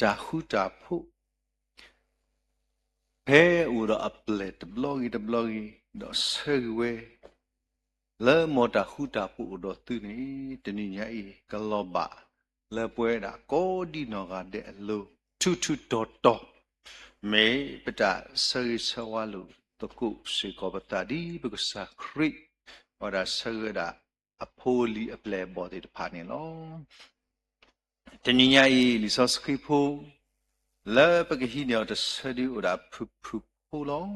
တၢ်ဃူတၢ်ဖိး ဖဲအိၣ်ဒီးအပျဲၢ်တဘျီဂ့ၤတဘျီဂ့ၤ ဒီးဆၢဂ့ၤဝဲ လၢမ့ၢ်တၢ်ဃူတၢ်ဖိးအိၣ်ဒီးသုန့ၣ် တနံၤညါအံၤ ကလီၤဘၣ်လၢပဝဲဒၣ်ကိးဒံနီၢ်ဂၤဒဲးအလိၤ ထူးထူးတီၤတီၤ မ့ၢ်ပတၢ်ဆၢဂ့ၤဆၢဝါလိာ်သကိးစ့ၢ်ကီးပသး ဒ်ပကစၢ်ခရံာ် အဝဲဒၣ်ဆၢဂ့ၤဝဲဒၣ်အဖိအလံၤအပျဲၢ်အဘီၣ်သ့ၣ်တဖၣ်န့ၣ်လီၤ. တနံၤညါအံၤ လံာ်စီဆှံဖိ လၢပကဟံးန့ၢ်အီၤတဆၢဒုအိၣ်ဒၣ်ဖုၣ်ဖုၣ်ဖိလီၤ.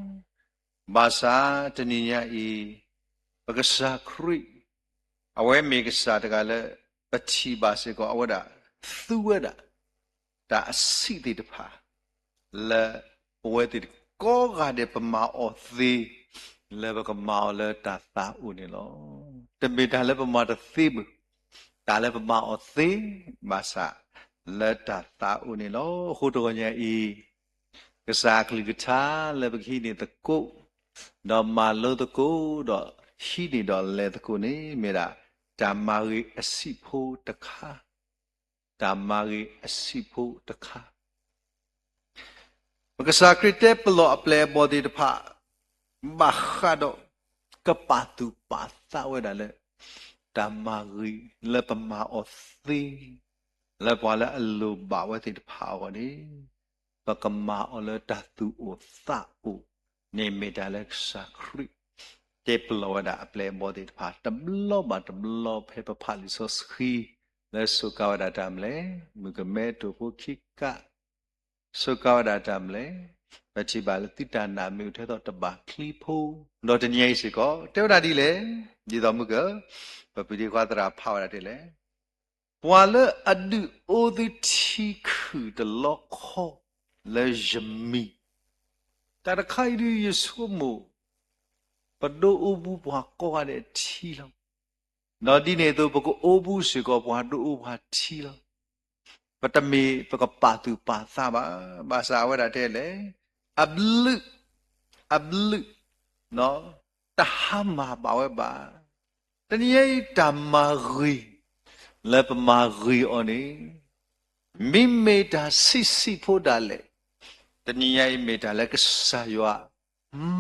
ဘၣ်ဆၣ်တနံၤညါအံၤ ပကစၢ်ခရံာ် အဝဲမ့ၢ်ကစၢ်တဂၤလၢ ပထံၣ်ဘၣ်စ့ၢ်ကီး အဝဲဒၣ်သူဝဲဒၣ် တၢ်အဆံးသ့ၣ်တဖၣ် လၢပဝဲသ့ၣ်ကိးဂၤဒဲးပမၤအီၤသ့ လၢပကမၤအီၤလၢတၢ်သးအိၣ်န့ၣ်လီၤ. တမ့ၢ်တၢ်လၢပမၤတသ့ဘၣ်, တၢ်လၢပမၤအီၤသ့ ဘၣ်ဆၣ်လၢတၢ်သးအိၣ်န့ၣ်လီၤ. အဃိတဂီၢ်ညါအံၤ ကစၢ်အကလုၢ်ကထါလၢပကဟံးန့ၢ်သကိး, ဒီးမၤလိသကိး, ဒီးဟံးန့ၢ်ဒီးလဲၤသကိးန့ၣ် မ့ၢ်ဒၣ်တၢ်မၤဂ့ၤအဆံးဖိတခါ, တၢ်မၤဂ့ၤအဆံးဖိတခါ ပကစၢ်ခရံာ်တဲပလီၢ်အပျဲၢ်အဘီၣ်သ့ၣ်တဖၣ် ဘၣ်ဃးဒီး ကပာ်သူၣ်ပာ်သးဝဲဒၣ်လၢ တၢ်မၤဂ့ၤလၢပမၤအီၤသ့ လၢပှၤလၢအလိၣ်ဘၣ်ဝဲသ့ၣ်တဖၣ်အဂီၢ်န့ၣ် ပကမၤအီၤလၢတၢ်သူၣ်အိၣ်သးအိၣ်န့ၣ် မ့ၢ်တၢ်လၢကစၢ်ခရံာ် တဲပလီၢ်ဝဲဒၣ်အပျဲၢ်အဘီၣ်သ့ၣ်တဖၣ် တဘျီဘၣ်တဘျီ ဖဲပဖးလံာ်စီဆှံ လၢစူးကါဝဲဒၣ်တၢ်မနုၤလဲၣ်, မုၣ်ကမဲတိၢ်ဖိခံကါ စူးကါဝဲဒၣ်တၢ်မနုၤလဲၣ်, ပထံၣ်ဘၣ်လၢသုတၢ်နာ်မ့ၢ်အိၣ်ထဲသိးတဘၣ်ချံဖိ, ဒီးတနံၤညါအံၤစ့ၢ်ကီး တဲဝဲဒၣ်ဒ်လဲၣ်, ဒ်သိးမုၢ်ကၢ, ပပံၤဒ့ခွါသရၣ်ဖးဝဲဒၣ်ဒ်လဲၣ်, ပှၤလၢအဒုးအိၣ်သုထံခုၣ်တလီခီ လၢယမံၤ, တၢ်တခါအံၤဒုးယဆိကမိၣ် ပဒိးအိၣ်ဘူးပှၤကိးဂၤဒဲးထံလီၤ. ဒီးဒ်န့ၣ်အသိး ပကအိၣ်ဘူးစ့ၢ်ကီးပှၤဒိးအိၣ်ပှၤထံလီၤ. ပတမ့ၢ်ပကပာ်သူၣ်ပာ်သးဘၣ်, ဘၣ်ဆၣ်အဝဲဒၣ်တဲလဲၣ်, အဘျုး, အဘျုး, တဟါမၢ်ဘၣ်ဝဲဘၣ်. တနံၤညါအံၤတၢ်မၤဂ့ၤ လၢပမၤဂ့ၤအီၤန့ၣ် မ့မ့ၢ်တၢ်ဆံးဆံးဖိဒၣ်လဲာ်, တနံၤညါအံၤမ့ၢ်တၢ်လၢကစၢ်ယွၤ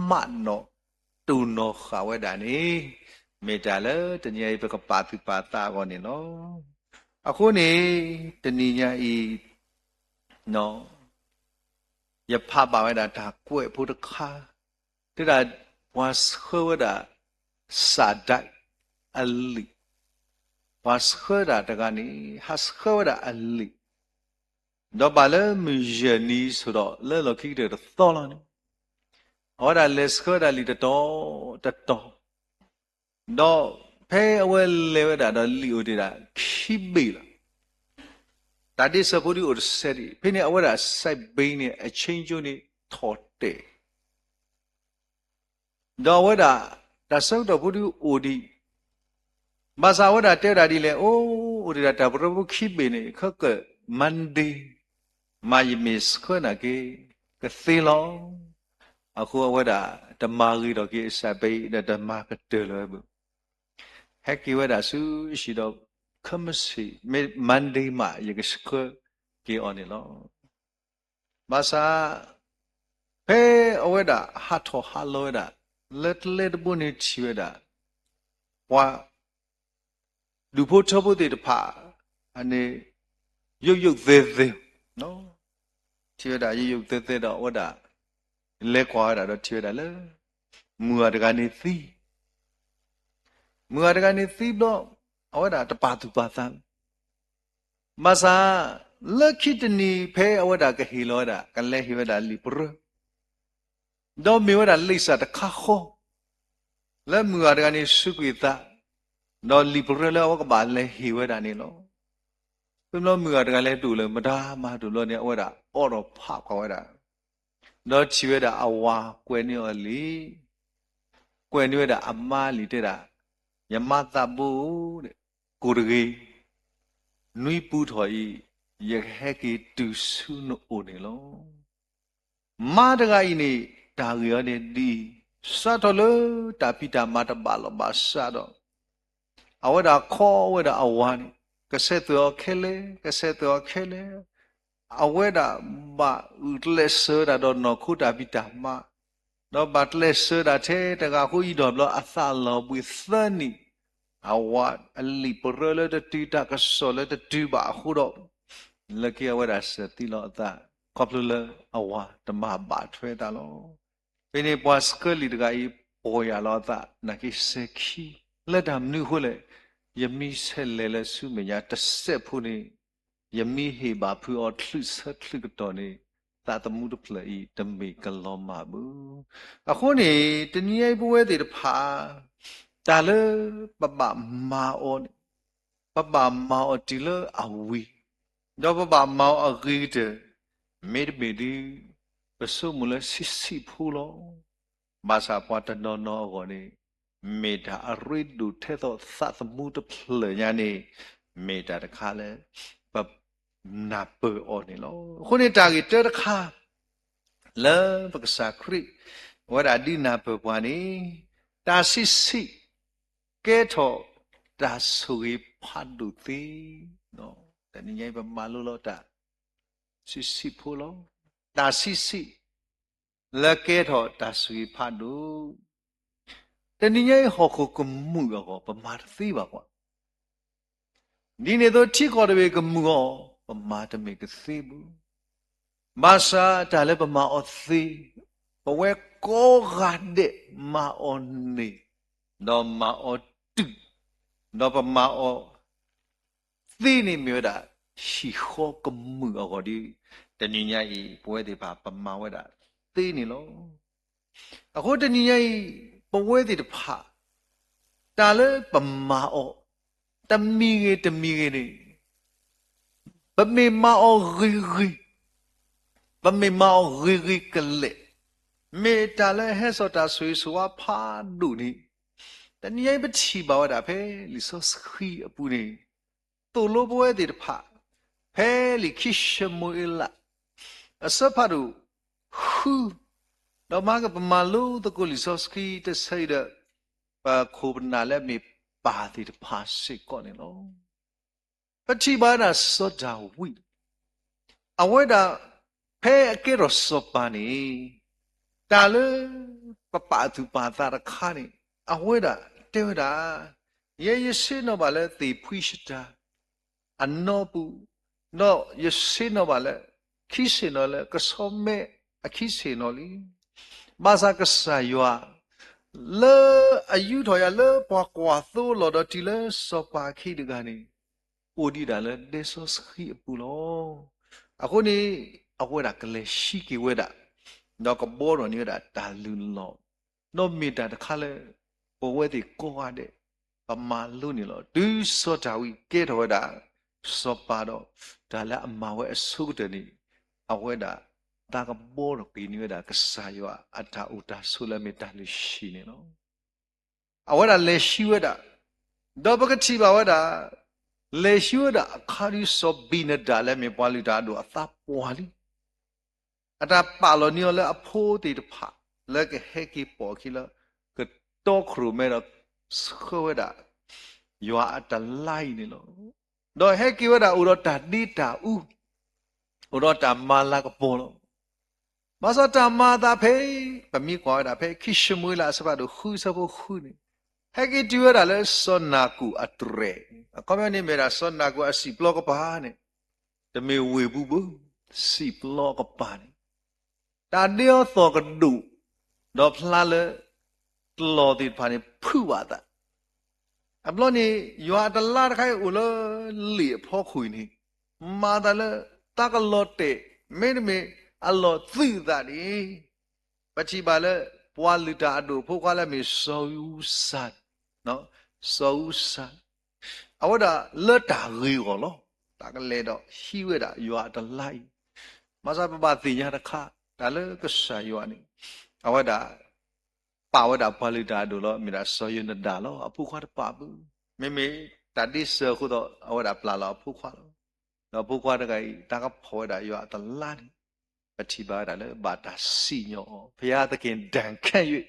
မးနီၣ်တိၢ်နီၣ်ဃာ်ဝဲဒၣ်န့ၣ် မ့ၢ်တၢ်လၢတနံၤညါအံၤပကပာ်သူၣ်ပာ်သးအဂီၢ်န့ၣ်လီၤ. အဃိန့ၣ် တနံၤညါအံၤ ယဖးဘၣ်ဝဲဒၣ်တၢ်ကွဲးဖိတခါ, တဲဒၣ်ပှၤဆှၢဝဲဒၣ် စးဒဲးအလံာ်, ပှၤဆှၢဒၣ်တဂၤန့ၣ် ဟးဆှၢဝဲဒၣ်အလံာ်, ဒီးဘၣ်လၢမုၢ်ယဲၢ်နံၤဆိးဒီးလၢလီၢ်ခံကတၢၢ်တသီလီၤန့ၣ်, အဝဲဒၣ်လဲၤဆှၢဝဲဒၣ်လံာ်တတီၤတတီၤ, ဒီးဖဲအဝဲလဲၤဝဲဒၣ်ဒီးလံာ်အိၣ်ဒံးဒၣ်ခံဘ့ၣ်လီၤ. တၢ်ဒ့စၢၤဖိဒုးအိၣ်တစဲးဒံး, ဖဲန့ၣ်အဝဲဒၣ်စဲးဘ့ၣ်န့ၣ် အဆ့ကၠိန့ၣ်ထီၣ်တဲာ် ဒီးအဝဲဒၣ် တၢ်ဆၢကတီၢ်ဖိဒုးအိၣ်ဒံး, ဘၣ်ဆၣ်အဝဲဒၣ်တဲဝဲဒၣ်ဒ်လဲၣ်, အိၣ်, အိၣ်ဒံးဒၣ်တၢ်ပရၢဖိခံဘ့ၣ်န့ၣ် ခဲကၢၣ် Monday မးယမ့ၢ်ဆှၢနၤက့ၤ ကသ့လီၤ. အဃိအဝဲဒၣ်တမၤဂ့ၤထီၣ်က့ၤအစးဘဲအံၤ ဒီးတမၤကတၢၢ်လၢၤဝဲဘၣ်. ဟဲက့ၤဝဲဒၣ်ဆူဟံၣ်ဒီး ခဲမုၢ်ဆ့ၣ် မ့ၢ် Monday မး ယကဆှၢက့ၤအီၤန့ၣ်လီၤ. ဘၣ်ဆၣ် ဖဲအဝဲဒၣ်ဟးထီၣ်ဟးလီၤဝဲဒၣ် လၢကျဲတဘိန့ၣ်ထံၣ်ဝဲဒၣ် ပှၤ ဒူၣ်ဖိထၢဖိသ့ၣ်တဖၣ် အန့ၣ် ယိယိသဲးသဲး, ထံၣ်ဝဲဒၣ်ယိယိသဲးသဲးဒီးအဝဲဒၣ် လဲၤကွၢ်ဝဲဒၣ်ဒီးထံၣ်ဝဲဒၣ်လၢ မုၢ်ဂၤတဂၤန့ၣ်သံ မုၢ်ဂၤတဂၤန့ၣ်သံဘျီ အဝဲဒၣ်တပာ်သူၣ်ပာ်သး ဘၣ်ဆၣ် လၢခံတနံၤဖဲအဝဲဒၣ်ကဟ့ၣ်လီၤဝဲဒၣ် ကလဲၤဟ့ၣ်ဝဲဒၣ်လံာ်ပရၢ ဒီးမ့ၢ်ဝဲဒၣ်လံာ်စၢ်တခါဃီ လၢမုၢ်ဂၤတဂၤန့ၣ်စူးကွံာ်အသး ဒီးလံာ်ပရၢလၢအဝဲကဘၣ်လဲၤဟ့ၣ်ဝဲဒၣ်န့ၣ်လီၤ. ဖဲမ့ၢ်မုၢ်ဂၤတဂၤလဲၤဒိၣ်လၢမတၤမၤတအိၣ်ဘျီန့ၣ် အဝဲဒၣ်အိးထီၣ်ဖးကွၢ်ဝဲဒၣ် ဒီးထံၣ်ဝဲဒၣ်အဝၤကွဲးန့ၢ်အီၤလံာ်, ကွဲးန့ၢ်ဝဲဒၣ်အမါလံာ်တဲဒၣ်, ယမါသးဘိဧၢ, ကိၣ်တဂ့ၤ, နွံပူထီၣ်အံၤ ယကဟဲက့ၤတုၤဆူနအိၣ်န့ၣ်လီၤ. မါတဂၤအံၤန့ၣ် တၢ်ဂ့ၢ်အီၤန့ၣ်ဒ်အံၤ, စးထီၣ်လၢတၢ်ဖံးတၢ်မၤတဘၣ်လီၤဘၣ်စးဒီး အဝဲဒၣ်ခီဝဲဒၣ်အဝၤန့ၣ် ကဆဲးသွဲၣ်အီၤခဲလၢာ်, ကဆဲးသွဲၣ်အီၤခဲလၢာ်, အဝဲဒၣ်ဘၣ်ဂုာ်ကျဲးစၢးဝဲဒၣ်ဒီးနီၢ်ခိတၢ်ဖံးတၢ်မၤ, ဒီးဘၣ်ကျဲးစၢးဒၣ်ထဲတဂၤဃီအံၤဒီးဘျီ အသးလီၤဘှံးသၢနံၣ်, အဝၤအလံာ်ပရၢလၢတတုၤ တၢ်ကစီၣ်လၢတတုၤဘၣ်အဃိဒီး, လၢခံအဝဲဒၣ်စၢၤသံလီၤအသး, ခီဖျိလၢအဝၤတမၤဘၣ်ထွဲအသးလီၤ. ဖဲန့ၣ်ပှၤဆှၢလံာ်တဂၤအံၤ ပီၢ်ယၢ်လီၤအသး နာ်က့စဲၤခံ, လၢတၢ်မနုၤအဃိလဲၣ်, ယမံဆဲးလဲၤလၢဆူမဲာ်ညါတစဲးဖိန့ၣ်, ယမံဟ့ၣ်ဘၣ်ဖုးအီၤချုးဆၢချုးကတီၢ်န့ၣ်, သးသမူတဖျၢၣ်အံၤတမ့ၢ်ကလီၤမၢ်ဘၣ်. အဃိန့ၣ် တနံၤညါအံၤပဝဲသ့ၣ်တဖၣ်, တၢ်လၢပဘၣ်မၤအီၤန့ၣ်, ပဘၣ်မၤအီၤတုၤလၢအဝံၤ, ဒီးပဘၣ်မၤအီၤအဂ့ၤကတၢၢ်, မ့တမ့ၢ်ဒုး, ပဆိကမိၣ်လၢဆံးဆံးဖိလီၤ. ဘၣ်ဆၣ်ပှၤတနီၤနီၤအဂီၢ်န့ၣ်, မ့ၢ်တၢ်အရ့ဒိၣ်ထဲသိးသးသမူတဖျၢၣ်ညါန့ၣ်, မ့ၢ်တၢ်တခါလၢ ပနၢ်ပၢၢ်အီၤန့ၣ်လီၤ. အဃိန့ၣ်တၢ်ဂ့ၢ်တၢတခါ လၢပကစၢ်ခရံာ် အဝဲဒၣ်ဒုးနၢ်ပၢၢ်ပှၤန့ၣ်, တၢ်ဆံးဆံး ကဲထီၣ်တၢ်ဆိၣ်ဂ့ၤဖးဒိၣ်သ့, တနံၤညါအံၤပမၤလိလီၤတၢ် ဆံးဆံးဖိလီၤ. တၢ်ဆံးဆံး လၢကဲထီၣ်တၢ်ဆိၣ်ဂ့ၤဖးဒိၣ်, တနံၤညါအံၤဟီၣ်ခိၣ်ကမုာ်အဂီၢ် ပမၤတသ့ဘၣ်ပှၤ ဒ်န့ၣ်အသိးထံကီၢ်တဘ့ၣ်ကမုာ်အီၤ ပမၤတမ့ၢ်ကသ့ဘၣ်. ဘၣ်ဆၣ်တၢ်လၢပမၤအီၤသ့, ပဝဲကိးဂၤဒဲးမၤအီၤန့ၢ်, ဒီးမၤအီၤတုၤ, ဒီးပမၤအီၤသ့န့ၣ်မ့ၢ်ဝဲဒၣ် ဟံၣ်ဃီကမုာ်အဂီၢ်ဒီး, တနံၤညါအံၤ ပဝဲသ့ၣ်တဖၣ်ပမၤဝဲဒၣ်သ့န့ၣ်လီၤ. အဃိတနံၤညါအံၤ ပဝဲသ့ၣ်တဖၣ် တၢ်လၢပမၤအီၤ တမံၤဂ့ၤတမံၤဂ့ၤန့ၣ်, ပမ့ၢ်မၤအီၤဂ့ၤဂ့ၤ, ပမ့ၢ်မၤအီၤဂ့ၤဂ့ၤကလဲာ်, မ့ၢ်တၢ်လၢဟဲစိာ်တၢ်ဆိၣ်ဂ့ၤဆိၣ်ဝါဖးဒိၣ်န့ၣ်, တနံၤညါအံၤပထံၣ်ဘၣ်ဝဲဒၣ်ဖဲလံာ်စီဆှံအပူၤန့ၣ်, သိၣ်လိပဝဲသ့ၣ်တဖၣ် ဖဲလံာ်ခံၡမူၤအ့လး အဆၢဖးဒိၣ်ဃု, ဒီးမၤကပမၤလိသကိးလံာ်စီဆှံတဆၢအံၤဒီး, ပခိၣ်ပနၢ်လၢအမ့ၢ်ပၢ်သ့ၣ်တဖၣ်စ့ၢ်ကီးန့ၣ်လီၤ. ပထံၣ်ဘၣ်ဝဲဒၣ်စီၤဒၤဝံး, အဝဲဒၣ်ဖဲအကဲထီၣ်စီၤပၤန့ၣ်, တၢ်လၢပပာ်သူၣ်ပာ်သးတခါန့ၣ်, အဝဲဒၣ်တဲဝဲဒၣ်, ယဲယဆ့ၣ်နီၤဘၣ်လၢသ့ၣ်ဖှံစတၢၤ အနီပူၤ, ဒီးယဆ့ၣ်နီၤဘၣ်လၢ ခံဆ့ၣ်နီၤလၢကဆီမဲအခံဆ့ၣ်နီၤလံ. ဘၣ်ဆၣ်ကစၢ်ယွၤ လၢအယူထီၣ်ယၤလၢပှၤကွၢ်သိအလီၢ်ဒီးတုၤလၢစီၤပၤခံတဂၤန့ၣ်, အိၣ်ဒံးဒၣ်လၢဒဲစီဆှံအပူၤလီၤ. အဃိန့ၣ် အဝဲဒၣ်ကလဲၤဟံးက့ၤဝဲဒၣ်, ဒီးကဘှီထီၣ်န့ၢ်ဝဲဒၣ်တၢ်လုၢ်လီၢ်, ဒီးမ့ၢ်တၢ်တခါလၢ ပဝဲသ့ၣ်ကိးဂၤဒဲး ပမၤလိန့ၣ်လီၤ. တုၤစီၤဒၤဝံးကဲထီၣ်ဝဲဒၣ် စီၤပၤဒီး တၢ်လၢအမၤဝဲအဆိကတၢၢ်န့ၣ်, အဝဲဒၣ် သးကဘှီထီၣ်က့ၤန့ၢ်ဝဲဒၣ်ကစၢ်ယွၤအတၢ်အိၣ်တၢ်ဆိးလၢအမ့ၢ်တၢ်လုၢ်ဟံၣ်န့ၣ်လီၤ. အဝဲဒၣ်လဲၤဟံးဝဲဒၣ်, ဒီးပကထံၣ်ဘၣ်ဝဲဒၣ်, လဲၤဟံးဝဲဒၣ်အခါဒီးစီၤဘံနဒၤလၢအမ့ၢ်ပှၤလုၢ်တၢ်အဒိၣ်အသးပှၢ်လံ. အတၢ်ပာ်လီၤန့ၢ်အီၤလၢအဖိသ့ၣ်တဖၣ် လၢကဟဲက့ၤပိာ်အခံလၢ ကတီခိၣ်ရိၣ်မဲဒီး ဆှၢဝဲဒၣ် ယွၤအတလါအံၤန့ၣ်လီၤ. ဒီးဟဲက့ၤဝဲဒၣ်အိၣ်ဒီးတၢ်ဒ့တၢ်အူ, အိၣ်ဒီးတၢ်မၤလၤကပီၤလီၤ. ဘၣ်ဆၣ်တၢ်မၤအသးဖဲ, ပမ့ၢ်ကွၢ်ဝဲဒၣ်ဖဲခံၡမူၤအ့လးအဆၢဖးဒိၣ်ဃုဆၢဖိဃုန့ၣ်, ဟဲက့ၤတုၤဝဲဒၣ်လၢစီၤနၤကူးအတြဲၤ, အခီပညီန့ၣ်မ့ၢ်ဒၣ်စီၤနၤကူးအစံာ်ပျီကပၤန့ၣ်, တမ့ၢ်ဝ့ၢ်ပူၤဘၣ်, စံာ်ပျီကပၤန့ၣ် တၢ်ဒ့အီၤသီၣ်ကဒိၣ်, ဒီးဖျါလၢ ကျီၢ်သ့ၣ်တဖၣ်န့ၣ် ဖုးဘၣ်အသး. အဘျီန့ၣ် ယွၤအတလါတခါအံၤအိၣ်လၢလံာ်အဖီခိၣ်အံၤန့ၣ်, မၤအသးလၢ တၢ်ကလီၤတဲာ် မ့တမ့ၢ်အလီၤသုးအသးန့ၣ်, ပထံၣ်ဘၣ်လၢ ပှၤလုၢ်တၢ်အဒိၣ်အဖိခွါလၢအမ့ၢ်စီၤအူစၤ, စီၤအူစၤ အဝဲဒၣ်လၢတၢ်ဂ့ၤအဂီၢ်လီၤ. တၢ်ကလဲၤဒီးဟံးဝဲဒၣ်ယွၤအတလါအံၤ, မၤသးပဘၣ်သ့ၣ်ညါတခါ, တၢ်လၢကစၢ်ယွၤန့ၣ်, အဝဲဒၣ် ပာ်ဝဲဒၣ်ပှၤလုၢ်တၢ်အဒိၣ်လီၤ. မ့ၢ်ဒၣ်စီၤယိၤနဒၤလီၤ. အဖိခွါတပာ်ဘၣ်. မ့မ့ၢ်တၢ်ဒ့စၢၤအဃိသတး အဝဲဒၣ်ပျၢ်လီၤအဖိခွါလီၤ. ဒီးအဖိခွါတဂၤအံၤ တၢ်ကဖီၣ်ဝဲဒၣ်ယွၤအတလါန့ၣ်, ပထံၣ်ဘၣ်ဝဲဒၣ်လၢ ဘၣ်တၢ်စံၣ်ညီၣ်အီၤ, ဘုရားသခင်ဒဏ်ခတ်၍,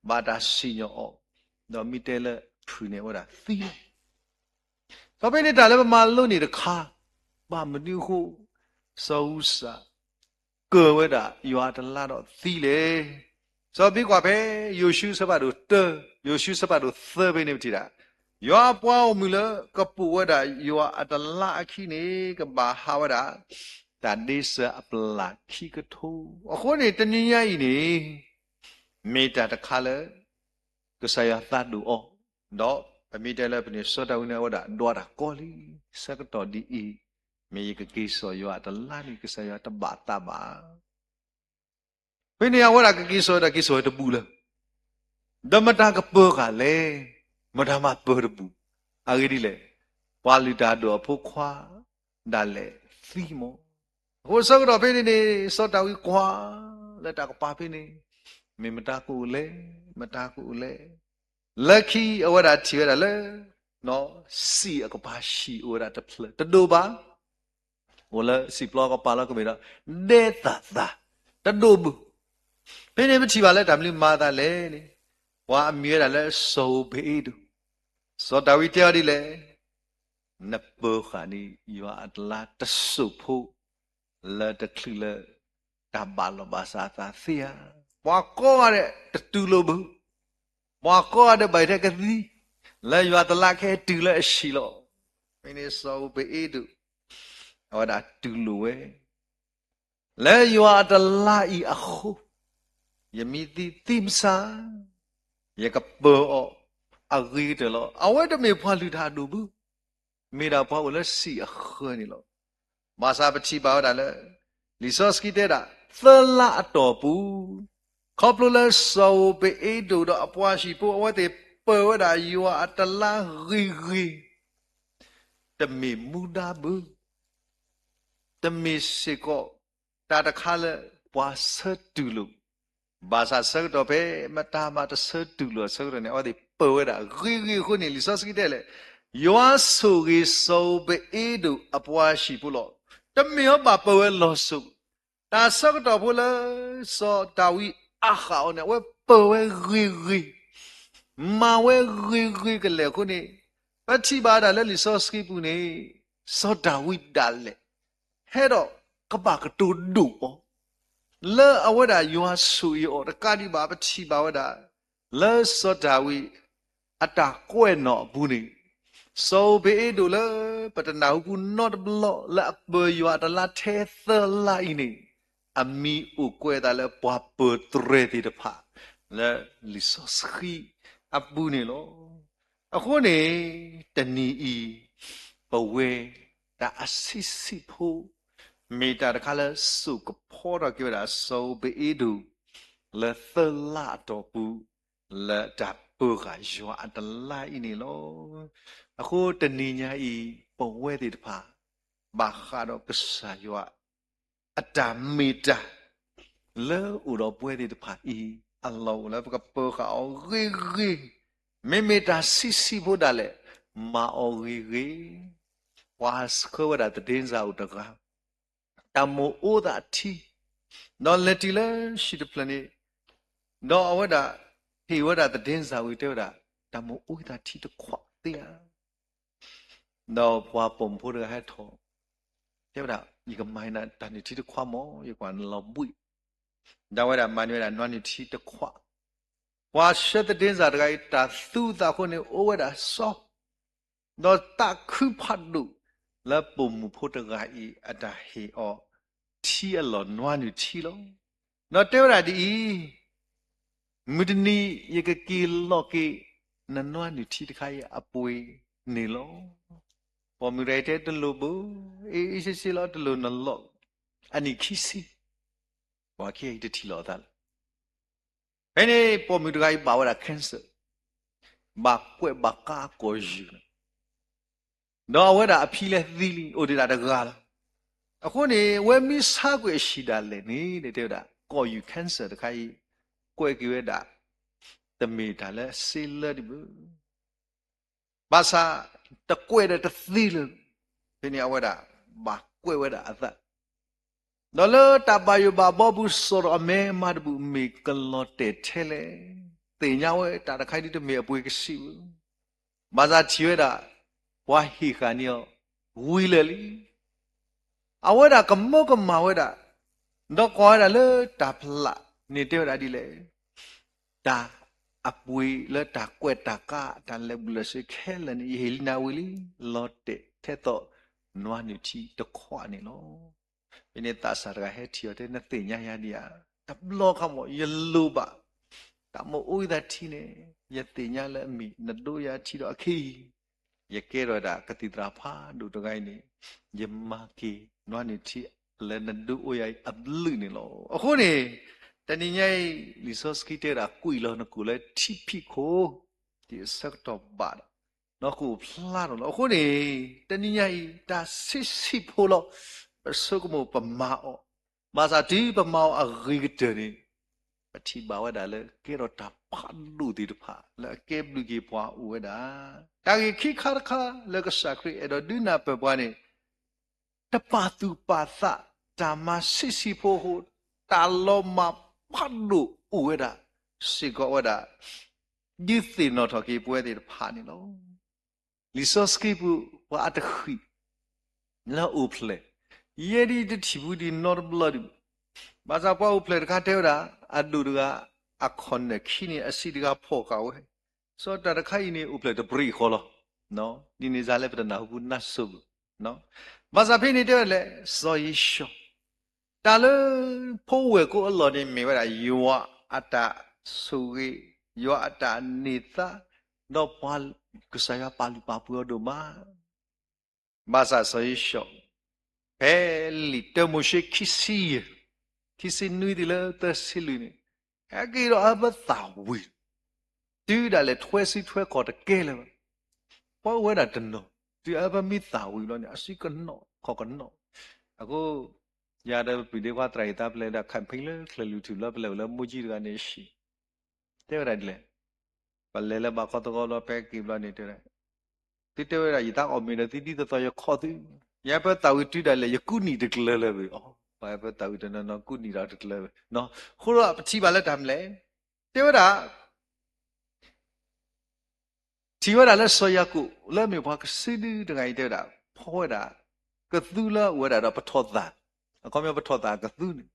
ဘၣ်တၢ်စံၣ်ညီၣ်အီၤ, ဒီးမ့ၢ်တဲလၢဖုၣ်န့ၣ် အဝဲဒၣ်သံလီၤ. ဒီးဖဲန့ၣ်တၢ်လၢပမၤလိန့ၣ်တခါ, ဘၣ်မနုၤအဃိ, စီၤအူစၢ် ကၢၤဝဲဒၣ်ယွၤအတလါဒီးသံလဲၣ်. စီၤပ့ၤကွၢ်ဖဲ ယိၤၡူအဆၢဖးဒိၣ်တၢ, ယိၤၡူအဆၢဖးဒိၣ်သၢဖဲန့ၣ်ပထံၣ်ဒၣ်, ယွၤအပှၤဂီၢ်မုၢ်လၢကပိာ်ဝဲဒၣ်ယွၤအတလါအခံန့ၣ် ကဘၣ်ဟးဝဲဒၣ် တၢ်ဒ့စၢၤအပျၢ်ခံကထိ. အဃိန့ၣ် တနံၤညါအံၤန့ၣ် မ့ၢ်တၢ်တခါလၢ ကစၢ်ယွၤသးဒိၣ်အီၤ, ဒီးပမ့ၢ်တဲလၢပန့ၣ် စီၤဒၤဝံးန့ၣ် အဝဲဒၣ်ဒွးတၢ်ကီလံ, ဆၢကတီၢ်ဒ်အံၤ မ့ၢ်ယကက့ၤစိာ်ယွၤအတလါန့ၣ် ကစၢ်ယွၤတဘၣ်သးဘၣ်. ဖဲန့ၣ်အဝဲဒၣ်ကက့ၤစိာ်တၢ်က့ၤစိာ်ဝဲတဘူၣ်လၢ ဒီးမတၤကပၢၤဃာ်လဲၣ်, မတၤမၤပၢၤတဘူၣ်, အဂ့ၢ်ဒ်လဲၣ်, ပှၤလုၢ်တၢ်ဒိၣ်အဖိခွါဒၣ်လဲာ်သံမီၢ်. အဃိဆၢကတီၢ်ဖဲန့ၣ်န့ၣ် စီၤဒၤဝံးကွၢ်လၢတၢ်ကပၤဖဲန့ၣ်, မ့ၢ်မတၤကအိၣ်လဲၣ်, မတၤကအိၣ်လဲၣ်. လၢခံအဝဲဒၣ်ထံၣ်ဝဲဒၣ်လၢ စံာ်အကပၤဟံၣ်အိၣ်ဝဲဒၣ်တဖျၢၣ်, တဒိၣ်ဘၣ်, အိၣ်လၢစံာ်ပျီကပၤလီၤကမ့ၢ်ဒီး ဒဲသးသး, တဒိၣ်ဘၣ်. ဖဲန့ၣ်ပထံၣ်ဘၣ်လၢတၢ်မနုၤမၤအသးလဲၣ်န့ၣ်, ပှၤအမံၤဝဲဒၣ်လၢစီၤဧိၤဘ့ၤအ့ဒိၣ်, စီၤဒၤဝံးတဲအီၤဒ်လဲၣ်, နပၢၤဃာ်န့ၣ် ယွၤအတလါတစိၢ်ဖိ လၢတချုးလၢ တၢ်ဘၣ်လီၤဘၣ်စးအသးသ့ဧါ. ပှၤကိးဂၤဒဲးတတူၢ်လိာ်ဘၣ်, ပှၤကိးဂၤဒဲးဘၣ်ထဲကသံ, လၢယွၤတလါကဟဲတုၤလၢအဟံၣ်လီၤ. ဖဲန့ၣ်စီၤဧိၤဘ့ၤအ့ဒိၣ် အဝဲဒၣ်တူၢ်လိာ်ဝဲ လၢယွၤအတလါအံၤအဃိ, ယမ့ၢ်သံသံမဆါ, ယကပၢၤအီၤအဂ့ၤကတၢၢ်လီၤ. အဝဲတမ့ၢ်ပှၤလုၢ်တၢ်အဒိၣ်ဘၣ်, မ့ၢ်ဒၣ်ပှၤအိၣ်လၢစံာ်အဃၢၤန့ၣ်လီၤ. ဘၣ်ဆၣ်ပထံၣ်ဘၣ်ဝဲဒၣ်လၢ လံာ်စီဆှံတဲဒၣ် သၢလါအတီၢ်ပူၤ, ခီဖျိလၢစီၤဧိၤဘ့ၤအ့ဒိၣ်ဒီးအပှၤဟံၣ်ဖိ အဝဲသ့ၣ်ပၢၤဝဲဒၣ်ယွၤအတလါဂ့ၤဂ့ၤ, တမ့ၢ်မူဒါဘၣ်, တမ့ၢ်စ့ၢ်ကီး တၢ်တခါလၢပှၤဆၢတူၢ်လိာ်, ဘၣ်ဆၣ်ဆၢကတီၢ်ဖဲ မတၤမၤတဆၢတူၢ်လိာ်အဆၢကတီၢ်န့ၣ် အဝဲသ့ၣ်ပၢၤဝဲဒၣ်ဂ့ၤဂ့ၤအဃိန့ၣ် လံာ်စီဆှံတဲလဲၣ်, ယွၤဆိၣ်ဂ့ၤစီၤဧိၤဘ့ၤအ့ဒိၣ်အပှၤဟံၣ်ဖိလီၤ. တမ့ၢ်အီၤဘၣ်ပၢၤဝဲလီၤစိၤ, တၢ်ဆၢကတီၢ်ဖိလၢ စီၤဒၤဝံးအါဃာ်အီၤန့ၣ် အဝဲပၢၤဝဲဂ့ၤဂ့ၤ, မၤဝဲဂ့ၤဂ့ၤကလဲာ်အဃိန့ၣ်, ပထံၣ်ဘၣ်ဒၣ်လၢလံာ်စီဆှံပူၤန့ၣ် စီၤဒၤဝံးဒၣ်လဲာ် ဟဲဒီးကဘၣ်ကတိၤဒိၣ်အီၤ, လၢအဝဲဒၣ်ယွၤဆိၣ်ဂ့ၤအီၤတကးဒံးဘၣ် ပထံၣ်ဘၣ်ဝဲဒၣ် လၢစီၤဒၤဝံး အတၢ်ကွဲးနီၣ်အပူၤန့ၣ်, စီၤဧိၤဘ့ၤအ့ဒိၣ်လၢပတနၢ်ဟူပူၤနီတဘျီလၢအပၢၤယွၤအတလါထဲသၢလါအံၤန့ၣ်, အမံၤအိၣ်ကွဲးအသးလၢပှၤပၢၤတြဲၤသ့ၣ်တဖၣ် လၢလံာ်စီဆှံအပူၤန့ၣ်လီၤ. အဃိန့ၣ် တနံၤအံၤ ပဝဲတၢ်အဆံးဆံးဖိ မ့ၢ်တၢ်တခါလၢစိာ်ကဖီထီၣ်က့ၤဝဲဒၣ်စီၤဧိၤဘ့ၤအ့ဒိၣ် လၢသၢလါအတီၢ်ပူၤ လၢတၢ်ပၢၤဃာ်ယွၤအတလါအံၤန့ၣ်လီၤ. အဃိတနံၤညါအံၤ ပဝဲသ့ၣ်တဖၣ် ဘၣ်ဃးဒီးကစၢ်ယွၤ အတၢ်မ့ၢ်တၢ် လၢအိၣ်ဒီးပဝဲသ့ၣ်တဖၣ်အံၤအလီၢ်အိၣ်လၢပကပၢၤဃာ်အီၤဂ့ၤဂ့ၤ, မ့မ့ၢ်တၢ်ဆံးဆံးဖိဒၣ်လဲာ် မၤအီၤဂ့ၤဂ့ၤ, ပှၤဆှၢဝဲဒၣ်သဒ့စၢ်အိၣ်တဂၤ တၢ်မိၣ်အိၣ်သးထံ, ဒီးလဲၤတုၤလၢဟံၣ်တဖျၢၣ်န့ၣ်, ဒီးအဝဲဒၣ်ဟ့ၣ်ဝဲဒၣ်သဒ့စၢ်ဝံၤတဲဝဲဒၣ်, တၢ်မိၣ်အိၣ်သးထံတခွးသ့ဧါ. ဒီးပှၤပိာ်မုၣ်ဖိတဂၤဟဲထီၣ်, တဲဝဲဒၣ် ယကမၤနၤတၢ်နုၢ်ထံတခွးမး ယကွၢ်နလီၤဘှံး, ဒီးဝဲဒၣ်မၤန့ၢ်ဝဲဒၣ်နွါနုၢ်ထံတခွး, ပှၤဆှၢသဒ့စၢ်တဂၤအံၤ တၢ်သူသးအဃိန့ၣ် အိၣ်ဝဲဒၣ်စီၤ ဒီးသးခုဖးဒိၣ် လၢပိာ်မုၣ်ဖိတဂၤအံၤအတၢ်ဟ့ၣ်အီၤ ထံအလီၢ်နွါနုၢ်ထံလီၤ. ဒီးတဲဝဲဒၣ်ဒ်အံၤ, မုၢ်တနံၤ ယကက့ၤလီၤက့ၤ နနွါနုၢ်ထံတခါအံၤအပှ့ၤန့ၣ်လီၤ. ပိာ်မုၣ်တဂၤအံၤတဲတလိၣ်ဘၣ်, အ့ အ့ စ့စ့လီၤ တလိၣ်နလီၢ်, အနံၣ်ခံဆံ, ပှၤခံဂၤအံၤတထံၣ်လိာ်အသးလၢၤ ဖဲန့ၣ် ပိာ်မုၣ်တဂၤအံၤဘၣ်ဝဲဒၣ် cancer, ဘၣ်ကွဲးဘၣ်ကါအကိာ်ယုၢ်လီၤ. ဒီးအဝဲဒၣ်အဖံလဲၤသံလံ အိၣ်ဒံးဒၣ်တဂၤလီၤ. အဃိန့ၣ် အဝဲမ့ၢ်ဆါကွံာ်အဟံၣ်ဒၣ်လဲာ်န့ၣ် တဲဝဲဒၣ် ကိာ်ယုၢ် cancer တခါအံၤ ကွဲးက့ၤဝဲဒၣ် တမ့ၢ်တၢ်လၢအစ့လၢဒံးဘၣ် ဘၣ်ဆၣ် တကွဲးဒီးတသ့လၢၤ. ဖဲန့ၣ်အဝဲဒၣ် ဘၣ်ကွဲးဝဲဒၣ်အသး, ဒီးလၢတၢ်ဘၣ်ယိၣ်ဘၣ်ဘီပူၤ စိာ်ထီၣ်အမဲမၤတဘူၣ် မ့ၢ်ကလီၤတဲာ်ထဲလဲၣ်. သ့ၣ်ညါဝဲတၢ်တခါဒ်တမ့ၢ်အပှ့ၤကဆံးဘၣ်. ဘၣ်ဆၣ်ထံၣ်ဝဲဒၣ် ပှၤဟ့ၣ်ဃာ်န့ၢ်အီၤ ဝံၤလၢာ်လံ. အဝဲဒၣ်ကမၢကမၣ်ဝဲဒၣ်, ဒီးကွၢ်ဝဲဒၣ်လၢတၢ်ဖျးန့ၣ်တဲဝဲဒၣ်ဒ်လဲၣ်, တၢ်အပှ့ၤလၢတၢ်ကွဲးတၢ်ကါ တၢ်လဲၤဘူၣ်လၢာ်ဆ့ခဲလၢာ်န့ၣ် ယဟ့ၣ်လံနၤဝံၤလံ, လီၤတဲာ်ထဲသိးနွားနုၢ်ထံတခွးန့ၣ်လီၤ. ဖဲန့ၣ်သးစၢ်တဂၤဟဲထံၣ်အီၤတဲ နသ့ၣ်ညါယၤဒံးဧါ, တဘျီခါမ့ၢ် ယလိၣ်ဘၣ် တၢ်မ့ၢ်အိၣ်ယသးထံန့ၣ် ယသ့ၣ်ညါလၢအမ့ၢ်နဒိယၤထံဒီးအခံအံၤ, ယကဲထီၣ်ဝဲဒၣ်ကသံၣ်သရၣ်ဖးဒိၣ်တဂၤအံၤန့ၣ် ယမၤက့ၤနွားနုၢ်ထံလၢနဒိအိၣ်ယၤအံၤအဘျုးန့ၣ်လီၤ. အဃိန့ၣ် တနံၤညါအံၤ လံာ်စီဆှံတဲဝဲဒၣ် ကွံာ်လီၤနကိာ်လၢထံဖံးခိၣ် ဒ်အဆၢကတီၢ်ဘၣ်ဒီး နကအိၣ်ဖျါထီၣ်လီၤ. အဃိန့ၣ် တနံၤညါအံၤ တၢ်ဆံးဆံးဖိလီၤ. ပဆိကမိၣ်ပမၤအီၤ, ဘၣ်ဆၣ်တုၤပမၤအီၤအဂ့ၤကတၢၢ်န့ၣ် ပထံၣ်ဘၣ်ဝဲဒၣ်လၢကဲထီၣ်တၢ်ဖးဒိၣ်သ့ၣ်တဖၣ် လၢအကဲဘျုးက့ၤပှၤအိၣ်ဝဲဒၣ်. တၢ်ဂ့ၢ်ခံခါတခါလၢကစၢ်ခရံာ်အဲၣ်ဒိးဒုးနၢ်ပၢၢ်ပှၤန့ၣ် တပာ်သူၣ်ပာ်သး တၢ်မၤဆံးဆံးဖိအဃိ တၢ်လီၤမၢ်ဖးဒိၣ်အိၣ်ဝဲဒၣ် စ့ၢ်ကီးဝဲဒၣ် ဒုးသ့ၣ်နီၣ်ထီၣ်က့ၤပဝဲသ့ၣ်တဖၣ်န့ၣ်လီၤ. လံာ်စီဆှံပူၤ ပှၤအတဃံး လၢအိၣ်ဖျဲၣ် ယဲဒ်တထံၣ်ဘူးဒံးနီတဘျီဒံးဘၣ်. ဘၣ်ဆၣ်ပှၤအိၣ်ဖျဲၣ်တခါတဲဝဲဒၣ် အဒိၣ်တဂၤ အခီၣ်နၢၣ်ခံန့ၣ် အဆံးတဂၤဖီၣ်ဃာ်ဝဲ, စီၤတၢ်တခါအံၤန့ၣ် အိၣ်ဖျဲၣ်တပြံးဃီလီၤ. ဒ်န့ၣ်စ့ၢ်လၢပတနၢ်ဟူဘူးနၢ်စိၤဘၣ်. ဘၣ်ဆၣ်ဖဲန့ၣ်တဲဝဲဒၣ်လဲၣ် စီၤယ့ၣ်ၡီး တၢ်လၢ ဖိဝဲၢ်ကိအလီၢ်န့ၣ်မ့ၢ်ဝဲဒၣ် ယွၤအတၢ်ဆိၣ်ဂ့ၤ, ယွၤအတၢ်န့ၢ်သါ, ဒီးပှၤကစၢ်ယွၤပာ်လုၢ်ပာ်ပှ့ၤအီၤဒိၣ်မး ဘၣ်ဆၣ်စီၤယ့ၣ်ၡီး ဖဲလံာ်တၢမိၤၡ့ခံဆံယဲၢ်, ခံဆံနွံတုၤလၢသၢဆံလွံၢ်န့ၣ်, ဟဲက့ၤဒီးအဘၢသၣ်ဝံၤ, တုၤဒၣ်လဲာ်ထွဲစုထွဲခီၣ်တကဲလၢၤဘၣ်. ပှၤအိၣ်ဝဲဒၣ်တနီၤ တုၤအဘၢမ့ၢ်သၣ်ဝံၤဘျီန့ၣ် အစုကနီၣ်ခီၣ်ကနီၣ်. အဃိ ယၤဒီးပပုၢ်ဒ့ခွါသရၣ်အံၤသးပလဲၤဒၣ် campaign လၢချၢၣ်လွံၢ်ထူၣ်လီၤ ပလဲၤအိၣ်လၢမိၢ်ကၠံတဂၤန့ၣ်အဟံၣ်, တဲဝဲဒၣ်ဒ်လဲၣ်, ပလဲၤလၢဘၣ်ကီသဂီၤလီၤ ပဟဲက့ၤဘျီန့ၣ်တဲဝဲဒၣ်, သုတဲဝဲဒၣ် ယသးအီၣ်မ့ၤဒီးသုဒ်သိးသိးယခီၣ်သု, ယဟဲပၢသၣ်ဝံၤတုၤဒၣ်လဲာ် ယကူၣ်နံၣ်တကျၢၤလၢၤဘၣ်အီၤ, ပှၤဟဲပၢသၣ်ဝံၤတနီၤနီၤကူၣ်နံၣ်ဒီးတကျၢၤဘၣ်. အဃိဒီးပထံၣ်ဘၣ်လၢတၢ်မနုၤလဲၣ်, တဲဝဲဒၣ် ထံၣ်ဝဲဒၣ်လၢစီၤယၤကိာ် လၢအမ့ၢ်ပှၤကစုဒုတဂၤအံၤတဲဝဲဒၣ် ဖီဝဲဒၣ် ကသူလၢအအိၣ်ဝဲဒၣ်ဒီးပထီၣ်သၣ်, အခီပညီပထီၣ်သၣ်ကသူန့ၣ်,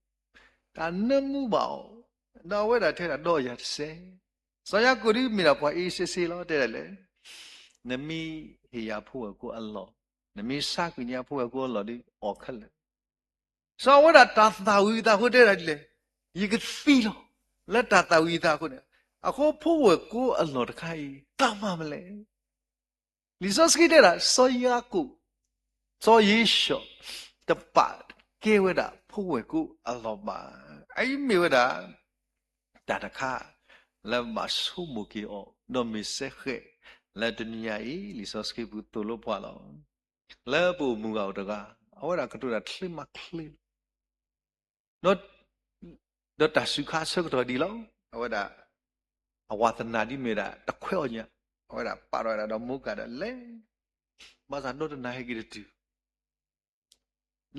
တၢ်နၢမူဘၣ်အီၤ, ဒီးအဝဲဒၣ်တဲဝဲဒၣ်ဒီးယၤတစဲး, စီၤယၤကိာ်ဒ်မ့ၢ်ဒၣ်ပှၤအ့စ့စ့လီၤ တဲဒၣ်လဲၣ်, နမ့ၢ်ဟ့ၣ်ယၤဖိဝဲၢ်ကိအလီၢ်, နမ့ၢ်ဆါကွံာ်န့ၢ်ယၤဖိဝဲၢ်ကိအလီၢ်ဒီးအီၣ်ခဲလၢာ် စီၤအဝဲဒၣ်တၢ်သၣ်ဝံၤအသးအဃိတဲဒၣ်ဒ်လဲၣ်, ယကသံလီၤ, လၢတၢ်သၣ်ဝံၤအသးအဃိန့ၣ်, အဃိဖိဝဲၢ်ကိအလီၢ်တခါအံၤ တၢ်မၤမနုၤလဲၣ်. လံာ်စီဆှံတဲဒၣ် စီၤယၤကိာ်, စီၤယ့ၣ်ၡီး တပာ်ကဲဝဲဒၣ်ဖိဝဲၢ်ကိအလီၢ်ဘၣ်. အအံၤမ့ၢ်ဝဲဒၣ် တၢ်တခါ လၢဘၣ်ဆိကမိၣ်က့ၤအီၤ ဒီးမ့ၢ်စဲဃဲး လၢတနံၤညါအံၤ လံာ်စီဆှံပူၤသိၣ်လိပှၤလီၤ. လၢပအိၣ်မုၢ်ဂၤအိၣ်တဂၤ အဝဲဒၣ်ကတိၤတၢ်ချ့မးချ့လီၤ. ဒီးတၢ်စူၤခါအဆၢကတီၢ်ဒ်လီၤ. အဝဲဒၣ် အဝၤသနာ်ဒ်မ့ၢ်ဒၣ်တခွဲးအီၣ်ညၣ်, အဝဲဒၣ်ပာ်ထီၣ်ဝဲဒၣ်ဒီးမိၢ်ကၢ်ဒီးလဲၤ, ဘၣ်ဆၣ်ဒီတနၤဟဲက့ၤတတုၤ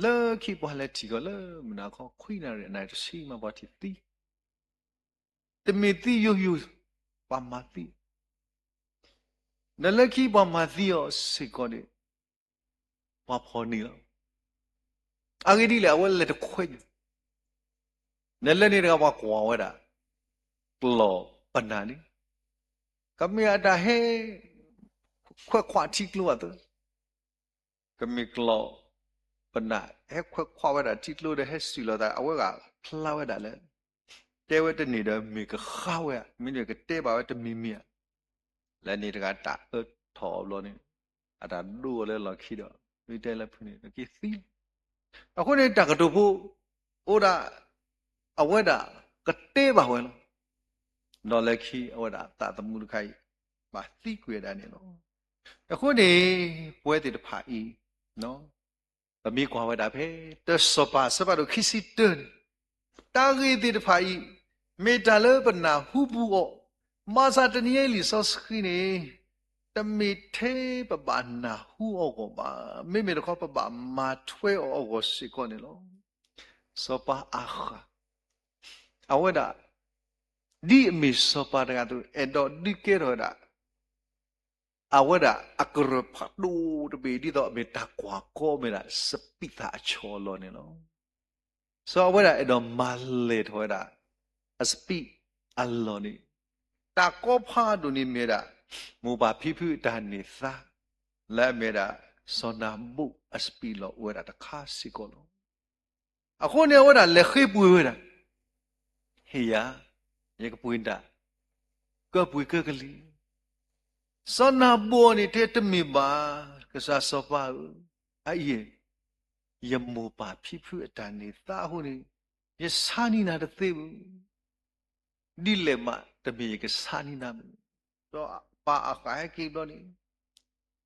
လၢခံပှၤလဲၤထံၣ်ကီးလၢမုၢ်နၤခီ ခွံနၣ်ရံၣ် အနၣ်ရံၣ်တဆံမး ပှၤထံၣ်သံ, တမ့ၢ်သံယိယိ ပှၤမၤသံ, ဒီးလၢခံပှၤမၤသံအီၤစ့ၢ်ကီးန့ၣ် ပှၤဖီၣ်န့ၢ်လီၤ. အဂ့ၢ်ဒ်လဲၣ် အဝဲလဲၤတခွဲးညၣ်, နလဲၤန့ၣ်တဂၤပှၤကွၢ်ဝဲဒၣ် ကျီၢ်ပနၢ်န့ၣ်, ကမ့ၢ်အတၢ်ဟဲ ခွဲးခွးထံကျိအသိး ကမ့ၢ်ကျီၢ်ပနၢ် ဟဲခွဲးခွးဝဲဒၣ်ထံကျိဒီးဟဲစူၢ်လီၤသး အဝဲဂၤဖျါဝဲဒၣ်လၢ တဲဝဲတန့ၢ်ဒီးမ့ၢ်ကဃါဝဲဧါ မ့တမ့ၢ်ကတဲဘၣ်ဝဲတမံၤမံၤဧါ, လၢန့ၣ်တဂၤတၢ်အၢထီၣ်အဘျီန့ၣ် အတၢ်ဒိအီၤလၢလီၢ်ခံဒီး မ့ၢ်တဲလၢဖုန့ၣ် က့ၤသံလီၤ. အဃိန့ၣ်တၢ်ကတိၤဖိ အိၣ်ဒၣ် အဝဲဒၣ်ကတဲဘၣ်ဝဲလီၤ. ဒီးလၢခံအဝဲဒၣ်သးသမူတခါအံၤ ဘၣ်သံကွံာ်ဝဲဒၣ်န့ၣ်လီၤ. အဃိန့ၣ် ပဝဲသ့ၣ်တဖၣ်အံၤ ပမ့ၢ်ကွၢ်ဝဲဒၣ်ဖဲ တၢစီၤပၤအဆၢဖးဒိၣ်ခံဆံတၢန့ၣ် တၢ်ဂ့ၢ်သ့ၣ်တဖၣ်အံၤ မ့ၢ်တၢ်လၢပနၢ်ဟူဘူးအီၤ, ဘၣ်ဆၣ်တနံၤအံၤလံာ်စီဆှံန့ၣ် တမ့ၢ်ထဲပဘၣ်နၢ်ဟူအီၤအဂီၢ်ဘၣ်, မ့မ့ၢ်တခီပဘၣ်မၤထွဲအီၤအဂီၢ်စ့ၢ်ကီးန့ၣ်လီၤ. စီၤပၤအၤဃး အဝဲဒၣ် ဒ်အမ့ၢ်စီၤပၤတဂၤအသိး အဲၣ်ဒိးဒုးကဲထီၣ်ဝဲဒၣ် အဝဲဒၣ်အကရၢၢ်ဖးဒိၣ်တဘ့ၣ် ဒ်သိးအမ့ၢ်တၢ်ကွၢ်ကီမ့ၢ်ဒၣ် စပံးသၣ်အဆီအလီၢ်န့ၣ်လီၤ. စီၤအဝဲဒၣ်အဲၣ်ဒိးမၤလဲၢ်ထီၣ်ဝဲဒၣ် အစပံးအလီၢ်န့ၣ်, တၢ်ကီဖးဒိၣ်န့ၣ်မ့ၢ်ဝဲဒၣ် မိၢ်ပၢ်ဖံဖုအတၢ်န့ၢ်သါ လၢအမ့ၢ်ဝဲဒၣ် စီၤနၤဘူၣ်အစပံးလီၢ်အိၣ်ဝဲဒၣ်တခါစ့ၢ်ကီးလီၤ. အဃိန့ၣ် အဝဲဒၣ်လဲၤဃ့ပှ့ၤဝဲဒၣ်, ဟ့ၣ်ယၤ, ယကပှ့ၤဒၣ်, ကၢပှ့ၤကၢကလံၤ, စီၤနၤဘူၣ်န့ၣ်တဲတမ့ၢ်ဘၣ်, ကစၢ်စီၤပၤဧၢ, အအံၤ ယမိၢ်ပၢ်ဖံဖုအတၢ်န့ၢ်သါအဃိန့ၣ် ယဆါန့ၢ်နၤတသ့ဘၣ်. ဒ်လဲၣ်မးတမ့ၢ်ယကဆါန့ၢ်နၤမ့ၢ်, ဒီးစီၤပၤအၤဃးဟဲက့ၤဘျီန့ၣ်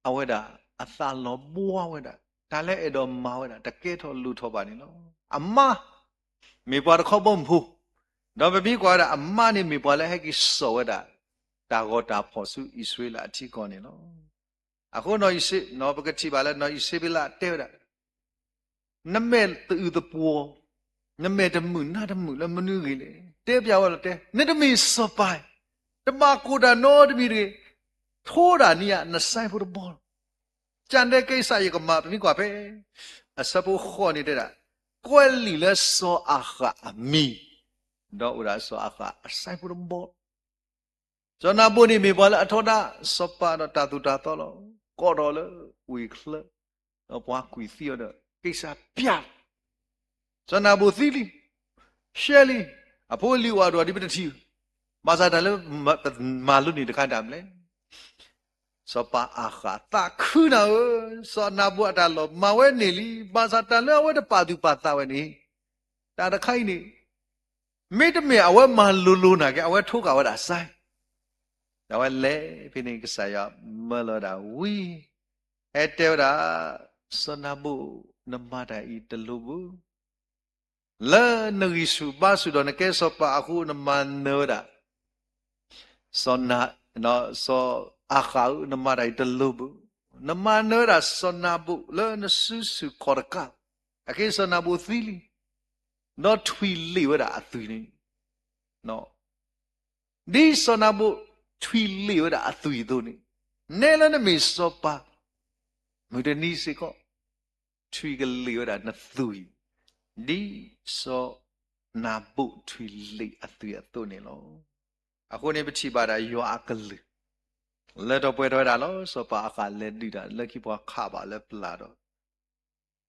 အဝဲဒၣ်အသးလီၤဘှါဝဲဒၣ်, တၢ်လၢအဲၣ်ဒိးမၤဝဲဒၣ် တကဲထီၣ်လိၣ်ထီၣ်ဘၣ်န့ၣ်လီၤ. အမါ မ့ၢ်ပှၤတခီဘီမုၢ်ဖိ, ဒီးပမ့ၢ်ကွၢ်ဝဲဒၣ်အမါန့ၣ် မ့ၢ်ပှၤလၢဟဲက့ၤစိာ်ဝဲဒၣ် တၢ်ဂီၤတၢ်ဖီၣ်ဆူအံၣ်စရ့လးအထံကီၢ်န့ၣ်လီၤ. အဃိ ပကထံၣ်ဘၣ်လၢနီၢ်အံၣ်စဘ့လးတဲဝဲဒၣ် နမဲာ်သအုးသပှီၤ, နမဲာ်တမုာ်နါတမုာ်လၢမနုၤအဂ့ၢ်လဲၣ်. တဲပျးဝဲလီၤတဲ, နတမ့ၢ်စီၤပၤ, တဘၣ်ကိၢ်တၢ်နီတမံၤတဂ့ၤ, ထိဒၣ်န့ၢ်ယၤနစဲးဖိတဘီလီၤ. ကန့ၣ်က့ၤစးယကမၤ ပမ့ၢ်ကွၢ်ဖဲ အဆၢဖိဃိးန့ၣ်တဲဒၣ်, ကွဲးလံာ်လၢစီၤအၤဃးအမံၤ, ဒီးအိၣ်ဒၣ်စီၤအၤဃးအစဲးဖိတဘီလီၤ. စီၤနၤဘူၣ်န့ၣ်မ့ၢ်ပှၤလၢအထီဒါ စီၤပၤဒီးတၢ်သိၣ်တၢ်သီလီၤ. ကိးထီၣ်လၢဝ့ၢ်ချၢ, ဒီးပှၤကွံာ်သံအီၤဒီး က့ၤစးပျး, စီၤနၤဘူၣ်သံလံ, ရှဲလံ, အဖိအလံၤအိၣ်အဒိၣ်ဒ်ပတထံၣ်, ဘၣ်ဆၣ်တၢ်လၢပမၤလိန့ၢ်တခါဒၣ်မနုၤလဲၣ်. စီၤပၤအၤဃးသးခုနၤဧၢ, စီၤနၤဘူၣ်အတၢ်လီၢ်မၤဝဲန့ၢ်လံ, ဘၣ်ဆၣ်တၢ်လၢအဝဲတပာ်သူၣ်ပာ်သးဝဲန့ၣ်, တၢ်တခါအံၤန့ၣ် မ့တမ့ၢ်အဝဲမၤလိၤလိၤနာ်က့ အဝဲထိးဃာ်ဝဲဒၣ်စဲး, ဒီးအဝဲလဲၤဖဲန့ၣ် ကစၢ်ယွၤမၢလီၤဝဲဒၣ်ဝံၤ, ဟဲတဲဝဲဒၣ်, စီၤနၤဘူၣ်, နမၤတၢ်အံၤတလိၤဘၣ်. လၢနဂံၢ်ဆူၣ်ဘါဆူၣ်ဒီးနကဲစီၤပၤအဃိ နမၤနၢၤဝဲဒၣ် စီၤနၤ, စီၤအၤဃးဧၢ, နမၤတၢ်အံၤတလိၤဘၣ်. နမၤနၢၤဝဲဒၣ်စီၤနၤဘူၣ်လၢနစုဆူၣ်ခီၣ်တကး, အခဲအံၤစီၤနၤဘူၣ်သံလံ, ဒီးထွံၣ်လ့ၣ်ဝဲဒၣ်အသွံၣ်န့ၣ်, ဒ်စီၤနၤဘူၣ်ထွံၣ်လ့ၣ်ဝဲဒၣ်အသွံၣ်အသိးန့ၣ်, နဲလၢနမ့ၢ်စီၤပၤ မုၢ်တနံၤစ့ၢ်ကီး ထွံၣ်ကလ့ၣ်ဝဲဒၣ်နသွံၣ်, ဒ်စီၤနၤဘူၣ်ထွံၣ်လ့ၣ်အသွံၣ်အသိးန့ၣ်လီၤ. အဃိန့ၣ် ပထံၣ်ဘၣ်ဒၣ်ယွၤအကလုၢ် လၢထီၣ်ပှဲၤထီၣ်ဝဲဒၣ်လီၤ. စီၤပၤအၤဃးလဲၤဒုးတၢ် လၢခံပှၤခးဘၣ်လၢပျၢ်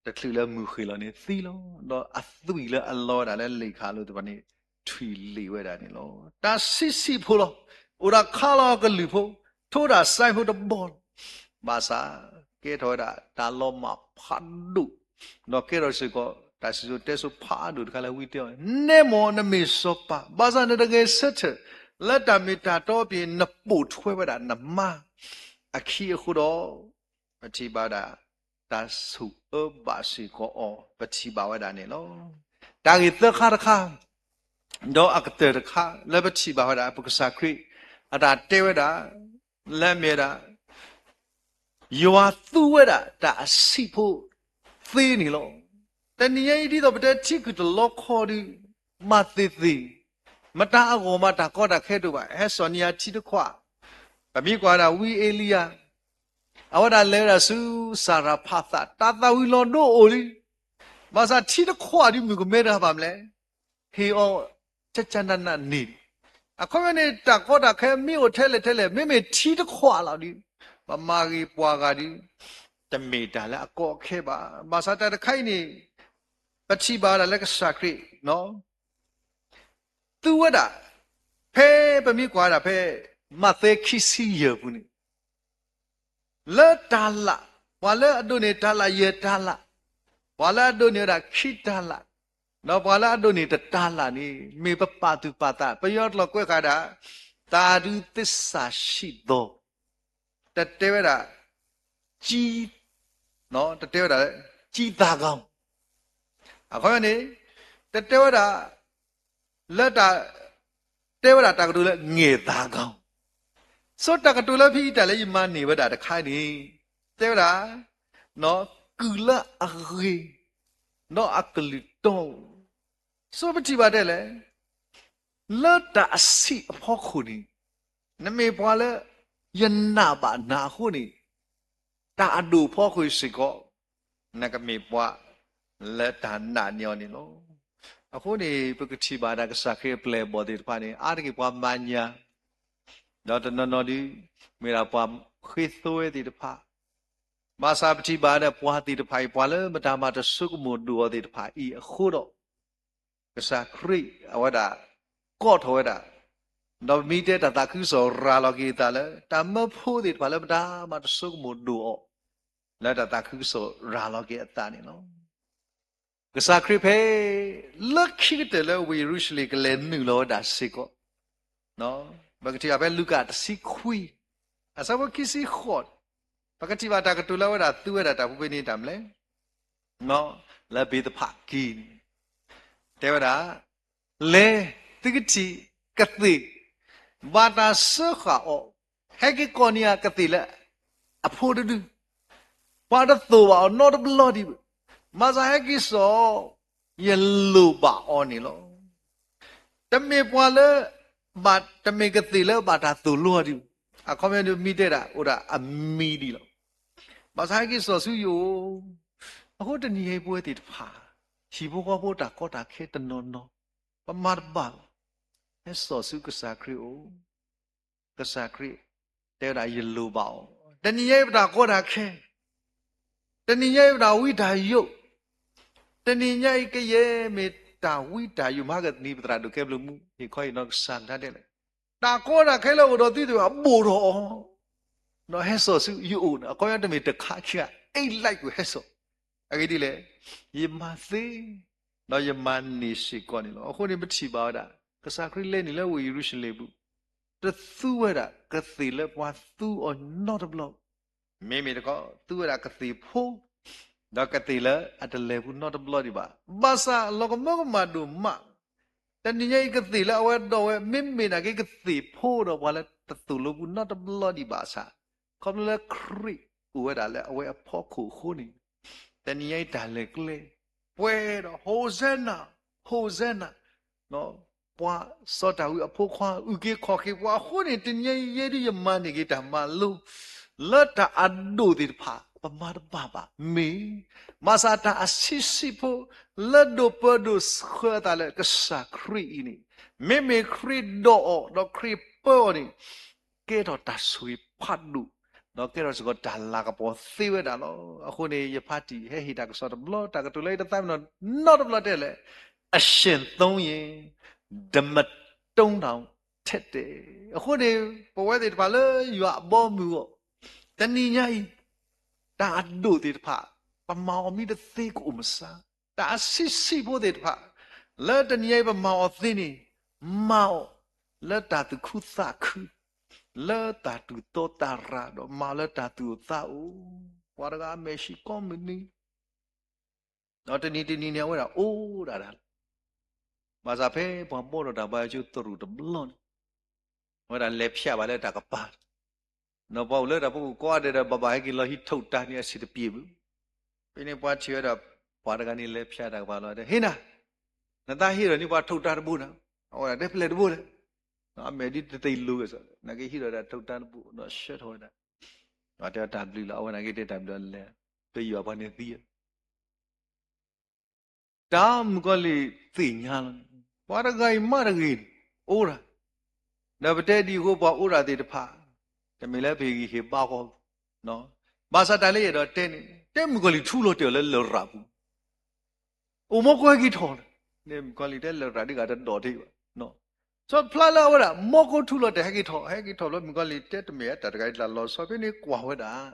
ဒီး တချုးလၢမုၢ်ဃ့ၢ်လီၤန့ၣ်သံလီၤ. ဒီးအသွံၣ်လၢအလီဝဲဒၣ်လၢလ့ၣ်ခးလိာ်သ့ၣ်တဖၣ်န့ၣ် ထွံၣ်လ့ၣ်ဝဲဒၣ်န့ၣ်လီၤ. တၢ်ဆံးဆံးဖိလီၤ. အိၣ်ဒီးခါလီၤကလုၢ်ဖိ, ထိးဒၣ်စဲးဖိတဘီလီၤ. ဘၣ်ဆၣ် ကဲထီၣ်ဝဲဒၣ်တၢ်လီၤမၢ်ဖးဒိၣ်, ဒီးကဲထီၣ်စ့ၢ်ကီး တၢ်စံၣ်စိၤတဲစိၤဖးဒိၣ်တခါလၢဝံတဲအီၤ, နဲမ့ၢ်နမ့ၢ်စီၤပၤ, ဘၣ်ဆၣ်နတဂဲၤဆၢထၢၣ် လၢတၢ်မ့ၢ်တၢ်တီအပူၤ နပိာ်ထွဲဝဲဒၣ်နမါ အခံအဃိဒီး ပထံၣ်ဘၣ်ဝဲဒၣ် တၢ်ဆိၣ်အၢဘၣ်စ့ၢ်ကီးအီၤ ပထံၣ်ဘၣ်ဝဲဒၣ်န့ၣ်လီၤ. တၢ်ဂ့ၢ်သၢခါတခါ, ဒီးအကတၢၢ်တခါ လၢပထံၣ်ဘၣ်ဝဲဒၣ် ပကစၢ်ခရံာ် အတၢ်တဲဝဲဒၣ် လၢအမ့ၢ်ဝဲဒၣ် ယွၤသူဝဲဒၣ်တၢ်အဆံးဖိသ့န့ၣ်လီၤ. တနံၤအံၤဒ်သိးပတဲထံခုၣ်တလီခီဒုး မၤသ့သ့, မတၤအဂီၢ်မးတၢ်ကီတၢ်ခဲတအိၣ်ဘၣ်, ဟဲစိာ်န့ၢ်ယၤထံတခွး, ပမ့ၢ်ကွၢ်ဒၣ်ဝံအ့လံယၤ, အဝဲဒၣ်လဲၤဝဲဒၣ်ဆူစၤရဖးသး, တၢ်သၣ်ဝံၤလီၤဒိအိၣ်လံ, ဘၣ်ဆၣ်ထံတခွးဒုးမုၣ်ကမဲတဂၤဘၣ်မလဲၣ် ဟ့ၣ်အီၤ ကကနနန့ၣ်, အခီပညီန့ၣ် တၢ်ကီတၢ်ခဲမ့ၢ်အိၣ်ထဲလဲၣ်ထဲလဲၣ် မ့မ့ၢ်ထံတခွးလီၤဒုး ပမၤဂ့ၤပှၤဂၤဒုး တမ့ၢ်တၢ်လၢအကီအခဲဘၣ်. ဘၣ်ဆၣ်တၢ်တခါအံၤန့ၣ် ပထံၣ်ဘၣ်ဝဲဒၣ်လၢကစၢ်ခရံာ် သူဝဲဒၣ် ဖဲပမ့ၢ်ကွၢ်ဝဲဒၣ်ဖဲ မးသဲခံဆံယဲၢ်ပူၤန့ၣ် လၢတၤလၣ်, ပှၤလၢအဒိးန့ၢ်တၤလၣ်ယဲၢ်တၤလၣ်, ပှၤလၢအဒိးန့ၢ်ဝဲဒၣ်ခံတၤလၣ်, ဒီးပှၤလၢအဒိးန့ၢ်တတၤလၣ်န့ၣ် မ့ၢ်ပပာ်သူၣ်ပာ်သး ပယီၤတလီၢ်ကွဲးဃာ်ဒၣ် တၤဒုသစ္စာရှိသော, တတဲဝဲဒၣ် တတဲဝဲဒၣ် ကြီးသောင်း, အခီပညီန့ၣ် တတဲဝဲဒၣ် လၢတၢ် တဲဝဲဒၣ်တၢ်ကတိၤလၢ ငယ်သောင်း, ဆိတၢ်ကတိၤလၢဖဲအံၤတၢ်လၢယမၤန့ၢ်ဝဲဒၣ်တခါန့ၣ် တဲဝဲဒၣ် ကုၢ်လၢအဂ့ၤ ဒီးအကလုၢ်တီ, ဆိပထံၣ်ဘၣ်ဒ်လဲၣ် လၢတၢ်အဆံးအဖီခိၣ်န့ၣ် နမ့ၢ်ပှၤလၢ ယနာ်ဘၣ်နၤအဃိန့ၣ်, တၢ်အဒိၣ်ဖီခိၣ်စ့ၢ်ကီး, နကမ့ၢ်ပှၤလၢတၢ်နာ်န့ၢ်အီၤန့ၣ်လီၤ. အဃိန့ၣ် ပကထံၣ်ဘၣ်တၢ်ကစၢ်ခရံာ်အပျဲၢ်အဘီၣ်သ့ၣ်တဖၣ်န့ၣ် အါတက့ၢ်ပှၤမၤညၣ်, ဒီးတနီၤနီၤဒုး မ့ၢ်ဒၣ်ပှၤဃ့သိဝဲသ့ၣ်တဖၣ်, ဘၣ်ဆၣ်ပထံၣ်ဘၣ်ဒီးပှၤသ့ၣ်တဖၣ်အံၤ ပှၤလၢမတၤမၤတဆိကမိၣ်ဒိၣ်အီၤသ့ၣ်တဖၣ်အံၤအဃိဒီး ကစၢ်ခရံာ်အဝဲဒၣ် ကိးထီၣ်ဝဲဒၣ်, ဒီးပမ့ၢ်တဲတၢ်သးခုကစီၣ်ရၤလီၤက့ၤအသးလၢ တၢ်မၢဖိသ့ၣ်တဖၣ်လၢမတၤမၤတဆိကမိၣ်ဒိၣ်အီၤ, လၢတၢ်သးခုကစီၣ်ရၤလီၤက့ၤအသးန့ၣ်လီၤ. ကစၢ်ခရံာ်ဖဲ လၢခံကတၢၢ်လၢဝ့ၢ်ယရူၤၡလ့ၣ်ကလဲၤနုာ်လီၤဝဲဒၣ်စ့ၢ်ကီး, ပကထံၣ်ဘၣ်ဖဲလူၤကၣ်တဆံခွံ, အဆၢဖိခံဆံဃိး, ပကထံၣ်ဘၣ်တၢ်ကတိၤလၢအဝဲဒၣ်သူဝဲဒၣ်တၢ်ဖိဖဲန့ၣ်တၢ်မနုၤလဲၣ်, လၢဘ့းသဖးကံန့ၣ်, တဲဝဲဒၣ်, လဲၤသုကထံၣ်ကသ့ၣ်, ဘၣ်တၢ်စၢဃာ်အီၤ, ဟဲက့ၤကိးန့ၢ်ယၤကသ့ၣ်လၢအဖိတဒု, ပှၤတသိၣ်ဘၣ်အီၤနီတဘျီဒံးဘၣ်, ဘၣ်ဆၣ်ဟဲက့ၤစိာ်, ယလိၣ်ဘၣ်အီၤန့ၣ်လီၤ. တမ့ၢ်ပှၤလၢ, ဘၣ်တမ့ၢ်ကသ့ၣ်လၢဘၣ်တၢ်သိၣ်လိအီၤဒံးဘၣ်, အခီပညီဒုးမ့ၢ်တဲဒၣ်အိၣ်ဒၣ်အမံၤဒံးလီၤ. ဘၣ်ဆၣ်ဟဲက့ၤစိာ်ဆူယအိၣ်, အဃိတနံၤအံၤပဝဲသ့ၣ်တဖၣ်, ဟံၣ်ဖိဃီဖိတၢ်ကီတၢ်ခဲတနီၤနီၤ, ပမၤတဘၣ်ဘၣ်, ဟဲစိာ်ဆူကစၢ်ခရံာ်အအိၣ် ကစၢ်ခရံာ်, တဲဝဲဒၣ်ယလိၣ်ဘၣ်အီၤ, တနံၤညါအံၤပတၢ်ကီတၢ်ခဲ, တနံၤညါအံၤပတၢ်ဝံတၢ်ယိး, တနံၤညါအံၤကယဲၢ်မ့ၢ်တၢ်ဝံတၢ်ယိး မဟါကနံၤပသရၣ်ဒိၣ်ကဲဘျုးမူ ဟ့ၣ်ခီဟ့ၣ်နီၤကစၢ်မတၤဒဲလဲၣ်, တၢ်ကီတၢ်ခဲလၢအအိၣ်ဒီးသုသ့ၣ်တဖၣ်ဘိၣ်ထီၣ်အီၤ, ဒီးဟဲစိာ်ဆူယအိၣ်န့ၣ် အခီပညီတမ့ၢ်တခါခံခါ, အ့ၣ် like ကွံာ်ဟဲစိာ်, အဂ့ၢ်ဒ်လဲၣ်, ယမၤသ့, ဒီးယမၤန့ၢ်စ့ၢ်ကီးန့ၣ်လီၤ. အဃိန့ၣ်ပထံၣ်ဘၣ်ဝဲဒၣ်, ကစၢ်ခရံာ်လဲၤနုာ်လၢဝ့ၢ်ယရူၤၡလ့ၣ်ပူၤ, တသူဝဲဒၣ်ကသ့ၣ်လၢပှၤသူအီၤနီတဘျီ, မ့မ့ၢ်တခီ သူဝဲဒၣ်ကသ့ၣ်ဖိ, ဒီးကသ့ၣ်လၢအတလဲၤပူၤနီတဘျီဒံးဘၣ်. ဘၣ်ဆၣ်လီၤကမၢကမၣ်ဒိၣ်မး, တနံၤညါအံၤကသ့ၣ်လၢအဝဲဒိးဝဲ မ့မ့ၢ်နာ်က့ကသ့ၣ်ဖိဒီးပှၤလၢတသိၣ်လိပူၤနီတဘျီဒံးဘၣ်ဆၣ်, ခီဖျိလၢခရံာ်အိၣ်ဝဲဒၣ်လၢအဝဲအဖီခိၣ်အဃိန့ၣ်, တနံၤညါအံၤတၢ်လဲၤကျဲ, ပှဲၤဒီး Hosanna, Hosanna, ပှၤစီၤဒၤဝံးအဖိခွါ အုၣ်က့ၤခီၣ်က့ၤပှၤအဃိန့ၣ် တနံၤညါအံၤယဲဒုးယမၤန့ၢ်က့ၤတၢ်မၤလိ, လၢတၢ်အဒိၣ်သ့ၣ်တဖၣ် ပမၤတဘၣ်ဘၣ်မ့ၢ်, ဘၣ်ဆၣ်တၢ်အဆံးဆံးဖိ လၢဒိးပၢဒိးဆှၢအသးလၢကစၢ်ခရံာ်အံၤန့ၣ်, မ့မ့ၢ်ခရံာ်ဒိးအီၤ ဒီးခရံာ်ပၢအီၤန့ၣ်, ကဲထီၣ်တၢ်ဆိၣ်ဂ့ၤဖးဒိၣ်, ဒီးကဲထီၣ်စ့ၢ်ကီးတၢ်လၤကပီၤသ့ဝဲဒၣ်လီၤ. အဃိန့ၣ် ယဖါတံၢ်ဟဲဟ့ၣ်တၢ်ကစီၣ်တဘျီ တၢ်ကတိၤလၢယတသးပ့ၤနီၣ်နီတဘျီတဲလဲၣ်, အရှင်သုံးရင် ဓမ္မတုံးတောင်ထက်တယ်. အဃိန့ၣ် ပဝဲသ့ၣ်တဖၣ်လၢယွၤအဘီအမုၢ်အဂီၢ်, တနံၤညါအံၤ, တၢ်အဒိၣ်သ့ၣ်တဖၣ်, ပမၤအီၤမ့ၢ်တသ့ကအိၣ်မဆါ, တၢ်အဆံးဆံးဖိသ့ၣ်တဖၣ်, လၢတနံၤညါအံၤပမၤအီၤသ့န့ၣ်, မၤအီၤလၢတၢ်သူၣ်ခုသးခု, လၢတၢ်သူၣ်တီသးရၤ ဒီးမၤအီၤလၢတၢ်သူၣ်အိၣ်သးအိၣ်, ပှၤတဂၤအမဲာ်ဆှံကိးမုၢ်နံၤ ဒီးတနံၤတနံၤန့ၣ် အဝဲဒၣ်အိၣ်ဒၣ်ဒၣ်လီၤ. ဘၣ်ဆၣ်ဖဲပှၤဘီထီၣ်တၢ်ဘါယွၤကၠိသရူးတဘျီန့ၣ်, အဝဲဒၣ်လဲၤဖျါဘၣ်လၢတၢ်ကပၤ, ဒီးပှၤအိၣ်လၢတၢ်ဖီခိၣ်ကိးဂၤဒဲးဒီး ဘၣ်ဘၣ်ဟဲက့ၤလီၤဟံးထိၣ်တၢ်န့ၣ်အဆံးတပျ့ၤဘၣ်. ဖဲန့ၣ်ပှၤထံၣ်ဝဲဒီး ပှၤတဂၤန့ၣ်လဲၤဖျါတၢ်ကပၤလီၤ, ဟ့ၣ်နၤ, နသးဟ့ၣ်ဒီးန့ၢ်ပှၤထိၣ်တၢ်တဘိနၤ, အဝဲဒၣ်တဲဖဲလဲၣ်တဘိလဲၣ်, အမဲာ်ဒ်တသ့လိၤက့ၤစ့ၢ်, နာ်က့ဟံးဒီးတၢ်ထိၣ်တၢ်တဘိ ဒီးဆှၢထီၣ်ဝဲဒၣ်, ဒီးတဲတၢ်ဘျုးလီၤ, အဝဲနာ်က့တဲတၢ်ဘျုးလီၤ, ပယီၤပှၤန့ၣ်သံ တၢ်မုၣ်ကီၤလံၢ်သ့ၣ်ညါလီၤန့ၣ်, ပှၤတဂၤအံၤမးတဂ့ၤန့ၣ်, အိၣ်ဒၣ်, ဒီးပတဲဒ်အဃိပှၤအိၣ်ဒၣ်သ့ၣ်တဖၣ်, တမ့ၢ်လၢပဟ့ၣ်ဂံၢ်ဟ့ၣ်ဘါဃီ, ဘၣ်ဆၣ်တၢ်လၢယအဲၣ်ဒိးတဲန့ၣ်, တဲမုၣ်ကီၤလံၢ်ထူလီၤတဲာ်အီၤလၢလရာ်ပူၤ, အိၣ်မီၢ်ကီၢ်ဟဲက့ၤထီၣ်လီၤ, မုၣ်ကီၤလံၢ်တဲလရာ်ဒ်ဂၤတဒိးတ့ၢ်ဘၣ်, ဆီတဖျါလၢအဝဲဒၣ် မီၢ်ကီၢ်ထူလီၤတဲာ်ဟဲက့ၤထီၣ်, ဟဲက့ၤထီၣ်လၢမုၣ်ကီၤလံၢ်တဲတမ့ၢ်တၢ်တဂၤအံၤတၢ်လီၤဆီဖဲန့ၣ်ကွၢ်ဝဲဒၣ်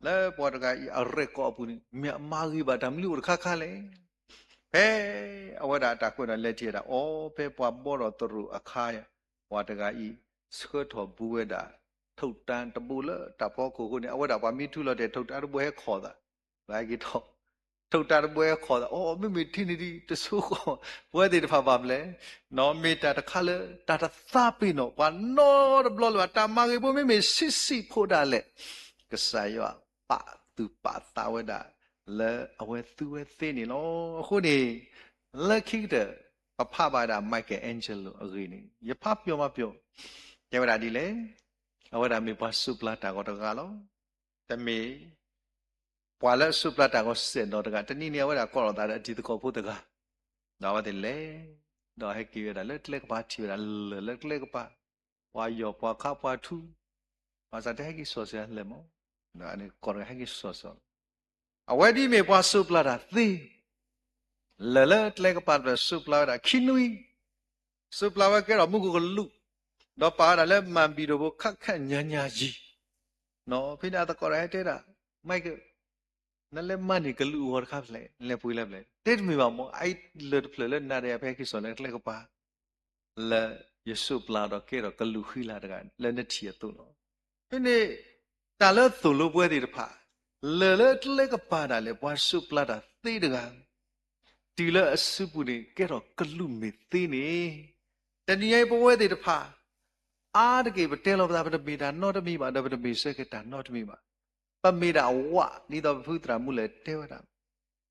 လၢပှၤတဂၤအံၤအရဲၣ်ကီးအပူၤန့ၣ် မ့ၢ်အမၤဂ့ၤဘၣ်တၢ်မနုၤအိၣ်တခါခါလဲၣ်. ဖဲအဝဲဒၣ်တၢ်ကွဲးနီၣ်လဲၤထံၣ်ဝဲဒၣ်အီၤ ဖဲပှၤဘီထီၣ်သရူးအခါ, ပှၤတဂၤအံၤ ဆှၢထီၣ်ဘူးဝဲဒၣ် ထိၣ်တၢ်တဘိလၢတၢ်ဖီခိၣ်အဃိန့ၣ် အဝဲဒၣ်ပှၤမ့ၢ်ထူလီၤတဲာ် ထိၣ်တၢ်တဘိဟဲခိးသး, ဟဲက့ၤထီၣ် ထိၣ်တၢ်တဘိဟဲခိးသး, အိ မ့မ့ၢ်ထံၣ်န့ၣ်ဒ်တဆိဃီၤ, ပဝဲသ့ၣ်တဖၣ်ဘၣ်မနုၤလဲၣ်, မ့ၢ်တၢ်တခါလၢတၢ်တသးပ့ၤနီၣ်ပှၤနီတဘျီလၢၤဘၣ်, တၢ်မၤဂ့ၤဖိမ့မ့ၢ်ဆံးဆံးဖိဒၣ်လဲာ်, ကစၢ်ယွၤပာ်သူၣ်ပာ်သးဝဲဒၣ် လၢအဝဲသူဝဲသ့န့ၣ်လီၤ. အဃိန့ၣ် လၢခံကတၢၢ် ပဖးဘၣ်ဒၣ် Michelangelo အဂ့ၢ်န့ၣ် ယဖးပျီၤမးပျီၤ, တဲဝဲဒၣ်ဒ်လဲၣ်, အဝဲဒၣ်မ့ၢ်ပှၤစူးပျၢ်တၢ်ဂီၤတဂၤလီၤ. တမ့ၢ်ပှၤလၢအစူးပျၢ်တၢ်ဂီၤစဲၣ်နီၤတဂၤ, တနံၤန့ၣ် အဝဲဒၣ်ကိးလီၤသးဒီးအတံၤသကိးဖိတဂၤ, ဒီးအဝဲသ့ၣ်လဲၤ, ဒီးဟဲက့ၤဝဲဒၣ်လၢကျဲကပၤထံၣ်ဝဲဒၣ်လၢၢ်လၢကျဲကပၤ, ပှၤယီၢ်ပှၤခးပှၤထူ, ဘၣ်ဆၣ်တဟဲက့ၤစီၤစၢၤလဲၣ်မး, ကိးတဂၤဟဲက့ၤစီၤစၢၤလီၤ. အဝဲဒ်မ့ၢ်ပှၤစူးပျၢ်တၢ်သ့ လၢၢ်လၢကျဲကပၤတဖျၢၣ်စူးပျၢ်ဝဲဒၣ်ခံနွံ, စူးပျၢ်ဝဲကဲထီၣ်မူခိၣ်ကလူး, ဒီးပာ်ဝဲဒၣ်လၢမၤဘံၣ်ဒိၣ်ဖိခါခါညါညါယံၤ, ဖဲန့ၣ်အသကိးတဂၤဟဲတဲဒၣ်, Michael, နလဲၤမၤန့ၢ်ကလူးအဂီၤတခါဖျဲး လဲၤပှ့ၤလၢပျဲၢ်, တဲတမ့ၢ်ဘၣ်မး, အလၢၢ်တဖျၢၣ်လၢနၤဒီးယၤဖဲဟဲက့ၤစိာ်လၢကျဲကပၤ လၢယစူးပျၢ်ဒီးကဲထီၣ်ကလူးဃံလၤတဂၤ လၢနထံၣ်အသိးလီၤ. ဖဲန့ၣ် တၢ်လၢသိၣ်လိပဝဲသ့ၣ်တဖၣ်, လၢၢ်လၢကျဲကပၤဒၣ်လဲာ် ပှၤစူးပျၢ်တၢ်သ့တဂၤ, တုၤလၢအစုပူၤန့ၣ် ကဲထီၣ်ကလူးမ့ၢ်သ့န့ၣ်, တနံၤညါအံၤပဝဲသ့ၣ်တဖၣ် အါတက့ၢ်ပတဲလီၤပသး ပတမ့ၢ်တၢ်နီတမံၤဘၣ် ဒီးပတမ့ၢ်ဆၢက့ၤတၢ်နီတမံၤဘၣ်. ပမ့ၢ်ဒၣ်ဝး ဒ်သိးပဖုသရၣ်မူလၢတဲဝဲဒၣ်,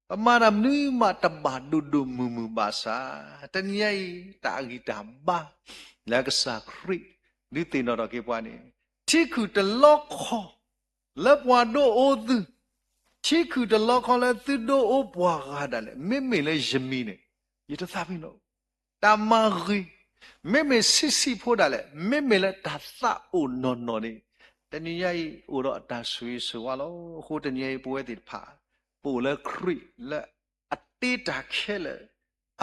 ပမၤတၢ်မနုၤမးတဘၣ်ဒိၣ်ဒိၣ်မုၢ်မုၢ်ဘၣ်ဆၣ်, တနံၤညါအံၤ တၢ်ဂံၢ်တၢ်ဘါ လၢကစၢ်ခရံာ် ဒုးသ့ၣ်နီၣ်ထီၣ်က့ၤပှၤန့ၣ်, ထံခုၣ်တလီခီ လၢပှၤဒိၣ်အိၣ်သု, ထံခုၣ်တလီခီလၢသုဒိၣ်အိၣ်ပှၤဂၤဒၣ်လဲာ် မ့မ့ၢ်လၢယမံၤန့ၣ် ယတသးပ့ၤနီၣ် တၢ်မၤဂ့ၤ, မ့မ့ၢ်ဆံးဆံးဖိဒၣ်လဲာ် မ့မ့ၢ်လၢတၢ်သးအိၣ်နီၢ်နီၢ်န့ၣ်, တနံၤညါအံၤ အိၣ်ဒီးအတၢ်ဆိၣ်ဂ့ၤဆိၣ်ဝါလီၤ. အဃိတနံၤညါအံၤ ပဝဲသ့ၣ်တဖၣ် ပအိၣ်လၢခရံာ်လၢအတ့တၢ်ခဲလၢာ်,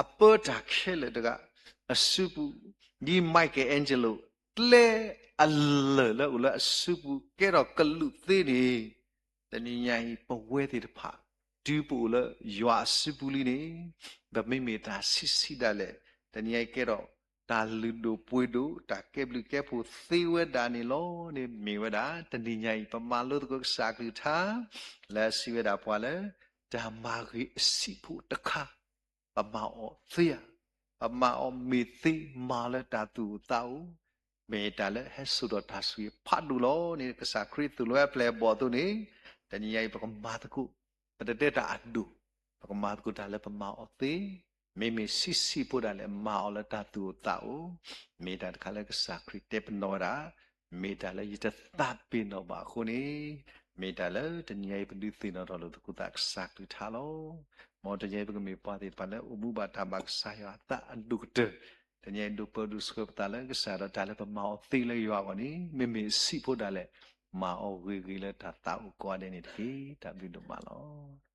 အပၢတၢ်ခဲလၢာ်တဂၤအစုပူၤ, ဒ် Michelangelo ကျဲအလၢၢ်လၢအိၣ်လၢအစုပူၤ ကဲထီၣ်ကလူးသ့န့ၣ်, တနံၤညါအံၤ ပဝဲသ့ၣ်တဖၣ် တုၤပအိၣ်လၢယွၤအစုပူၤလံန့ၣ်, ပမ့မ့ၢ်တၢ်ဆံးဆံးဒၣ်လဲာ် တနံၤညါအံၤကဲထီၣ် တၢ်လုၢ်ဒိၣ်ပှ့ၤဒိၣ် တၢ်ကဲဘျုးကဲဖှိၣ်သ့ဝဲဒၣ်န့ၣ်လီၤန့ၣ် မ့ၢ်ဝဲဒၣ် တနံၤညါအံၤ ပမၤလိသကိးကစၢ်အကလုၢ်ကထါ လၢအစံးဝဲဒၣ်ပှၤလၢ တၢ်မၤဂ့ၤအဆံးဖိတခါ ပမၤအီၤသ့ဧါ, ပမၤအီၤမ့ၢ်သ့ မၤအီၤလၢတၢ်သူၣ်အိၣ်သးအိၣ်, မ့ၢ်တၢ်လၢဟဲစိာ်ထီၣ်တၢ်ဆိၣ်ဂ့ၤဖးဒိၣ်လီၤန့ၣ် ကစၢ်ခရံာ်သိၣ်လိဝဲအပျဲၢ်အဘီၣ်အသိးန့ၣ်, တနံၤညါအံၤ ပကမၤသကိး, ပတတဲတၢ်အဒိၣ်, ပကမၤသကိးတၢ်လၢပမၤအီၤသ့, မ့မ့ၢ်ဆံးဆံးဖိဒၣ်လဲာ် မၤအီၤလၢတၢ်သူၣ်အိၣ်သးအိၣ်, မ့ၢ်တၢ်တခါလၢကစၢ်ခရံာ်တဲပနီၣ်ဝဲဒၣ်, မ့ၢ်တၢ်လၢယတသးပ့ၤနီၣ်ဘၣ်အဃိန့ၣ်, မ့ၢ်တၢ်လၢတနံၤညါအံၤ ပဒုးသ့ၣ်နီၣ်ထီၣ်လိာ်သကိးသးကစၢ်ကလုၢ်ကထါလီၤ. မ်တနံၤညါအံၤ ပကမ့ၢ်ပှၤသ့ၣ်တဖၣ်လၢအိၣ်မူဘၣ်တၢ်ဘၣ်ကစၢ်ယွၤအသးအဒိၣ်ကတၢၢ်, တနံၤညါအံၤ ဒိးပၢဒိးဆှၢပသးလၢကစၢ်ဒီးတၢ်လၢပမၤအီၤသ့လၢယွၤအဂီၢ်န့ၣ် မ့မ့ၢ်ဆံးဖိဒၣ်လဲာ် မၤအီၤဂ့ၤဂ့ၤလၢတၢ်သးအိၣ်ကိးဂၤဒဲးန့ၣ်တက့ၢ်. တၢ်ဘျုးဒိၣ်မးလီၤ.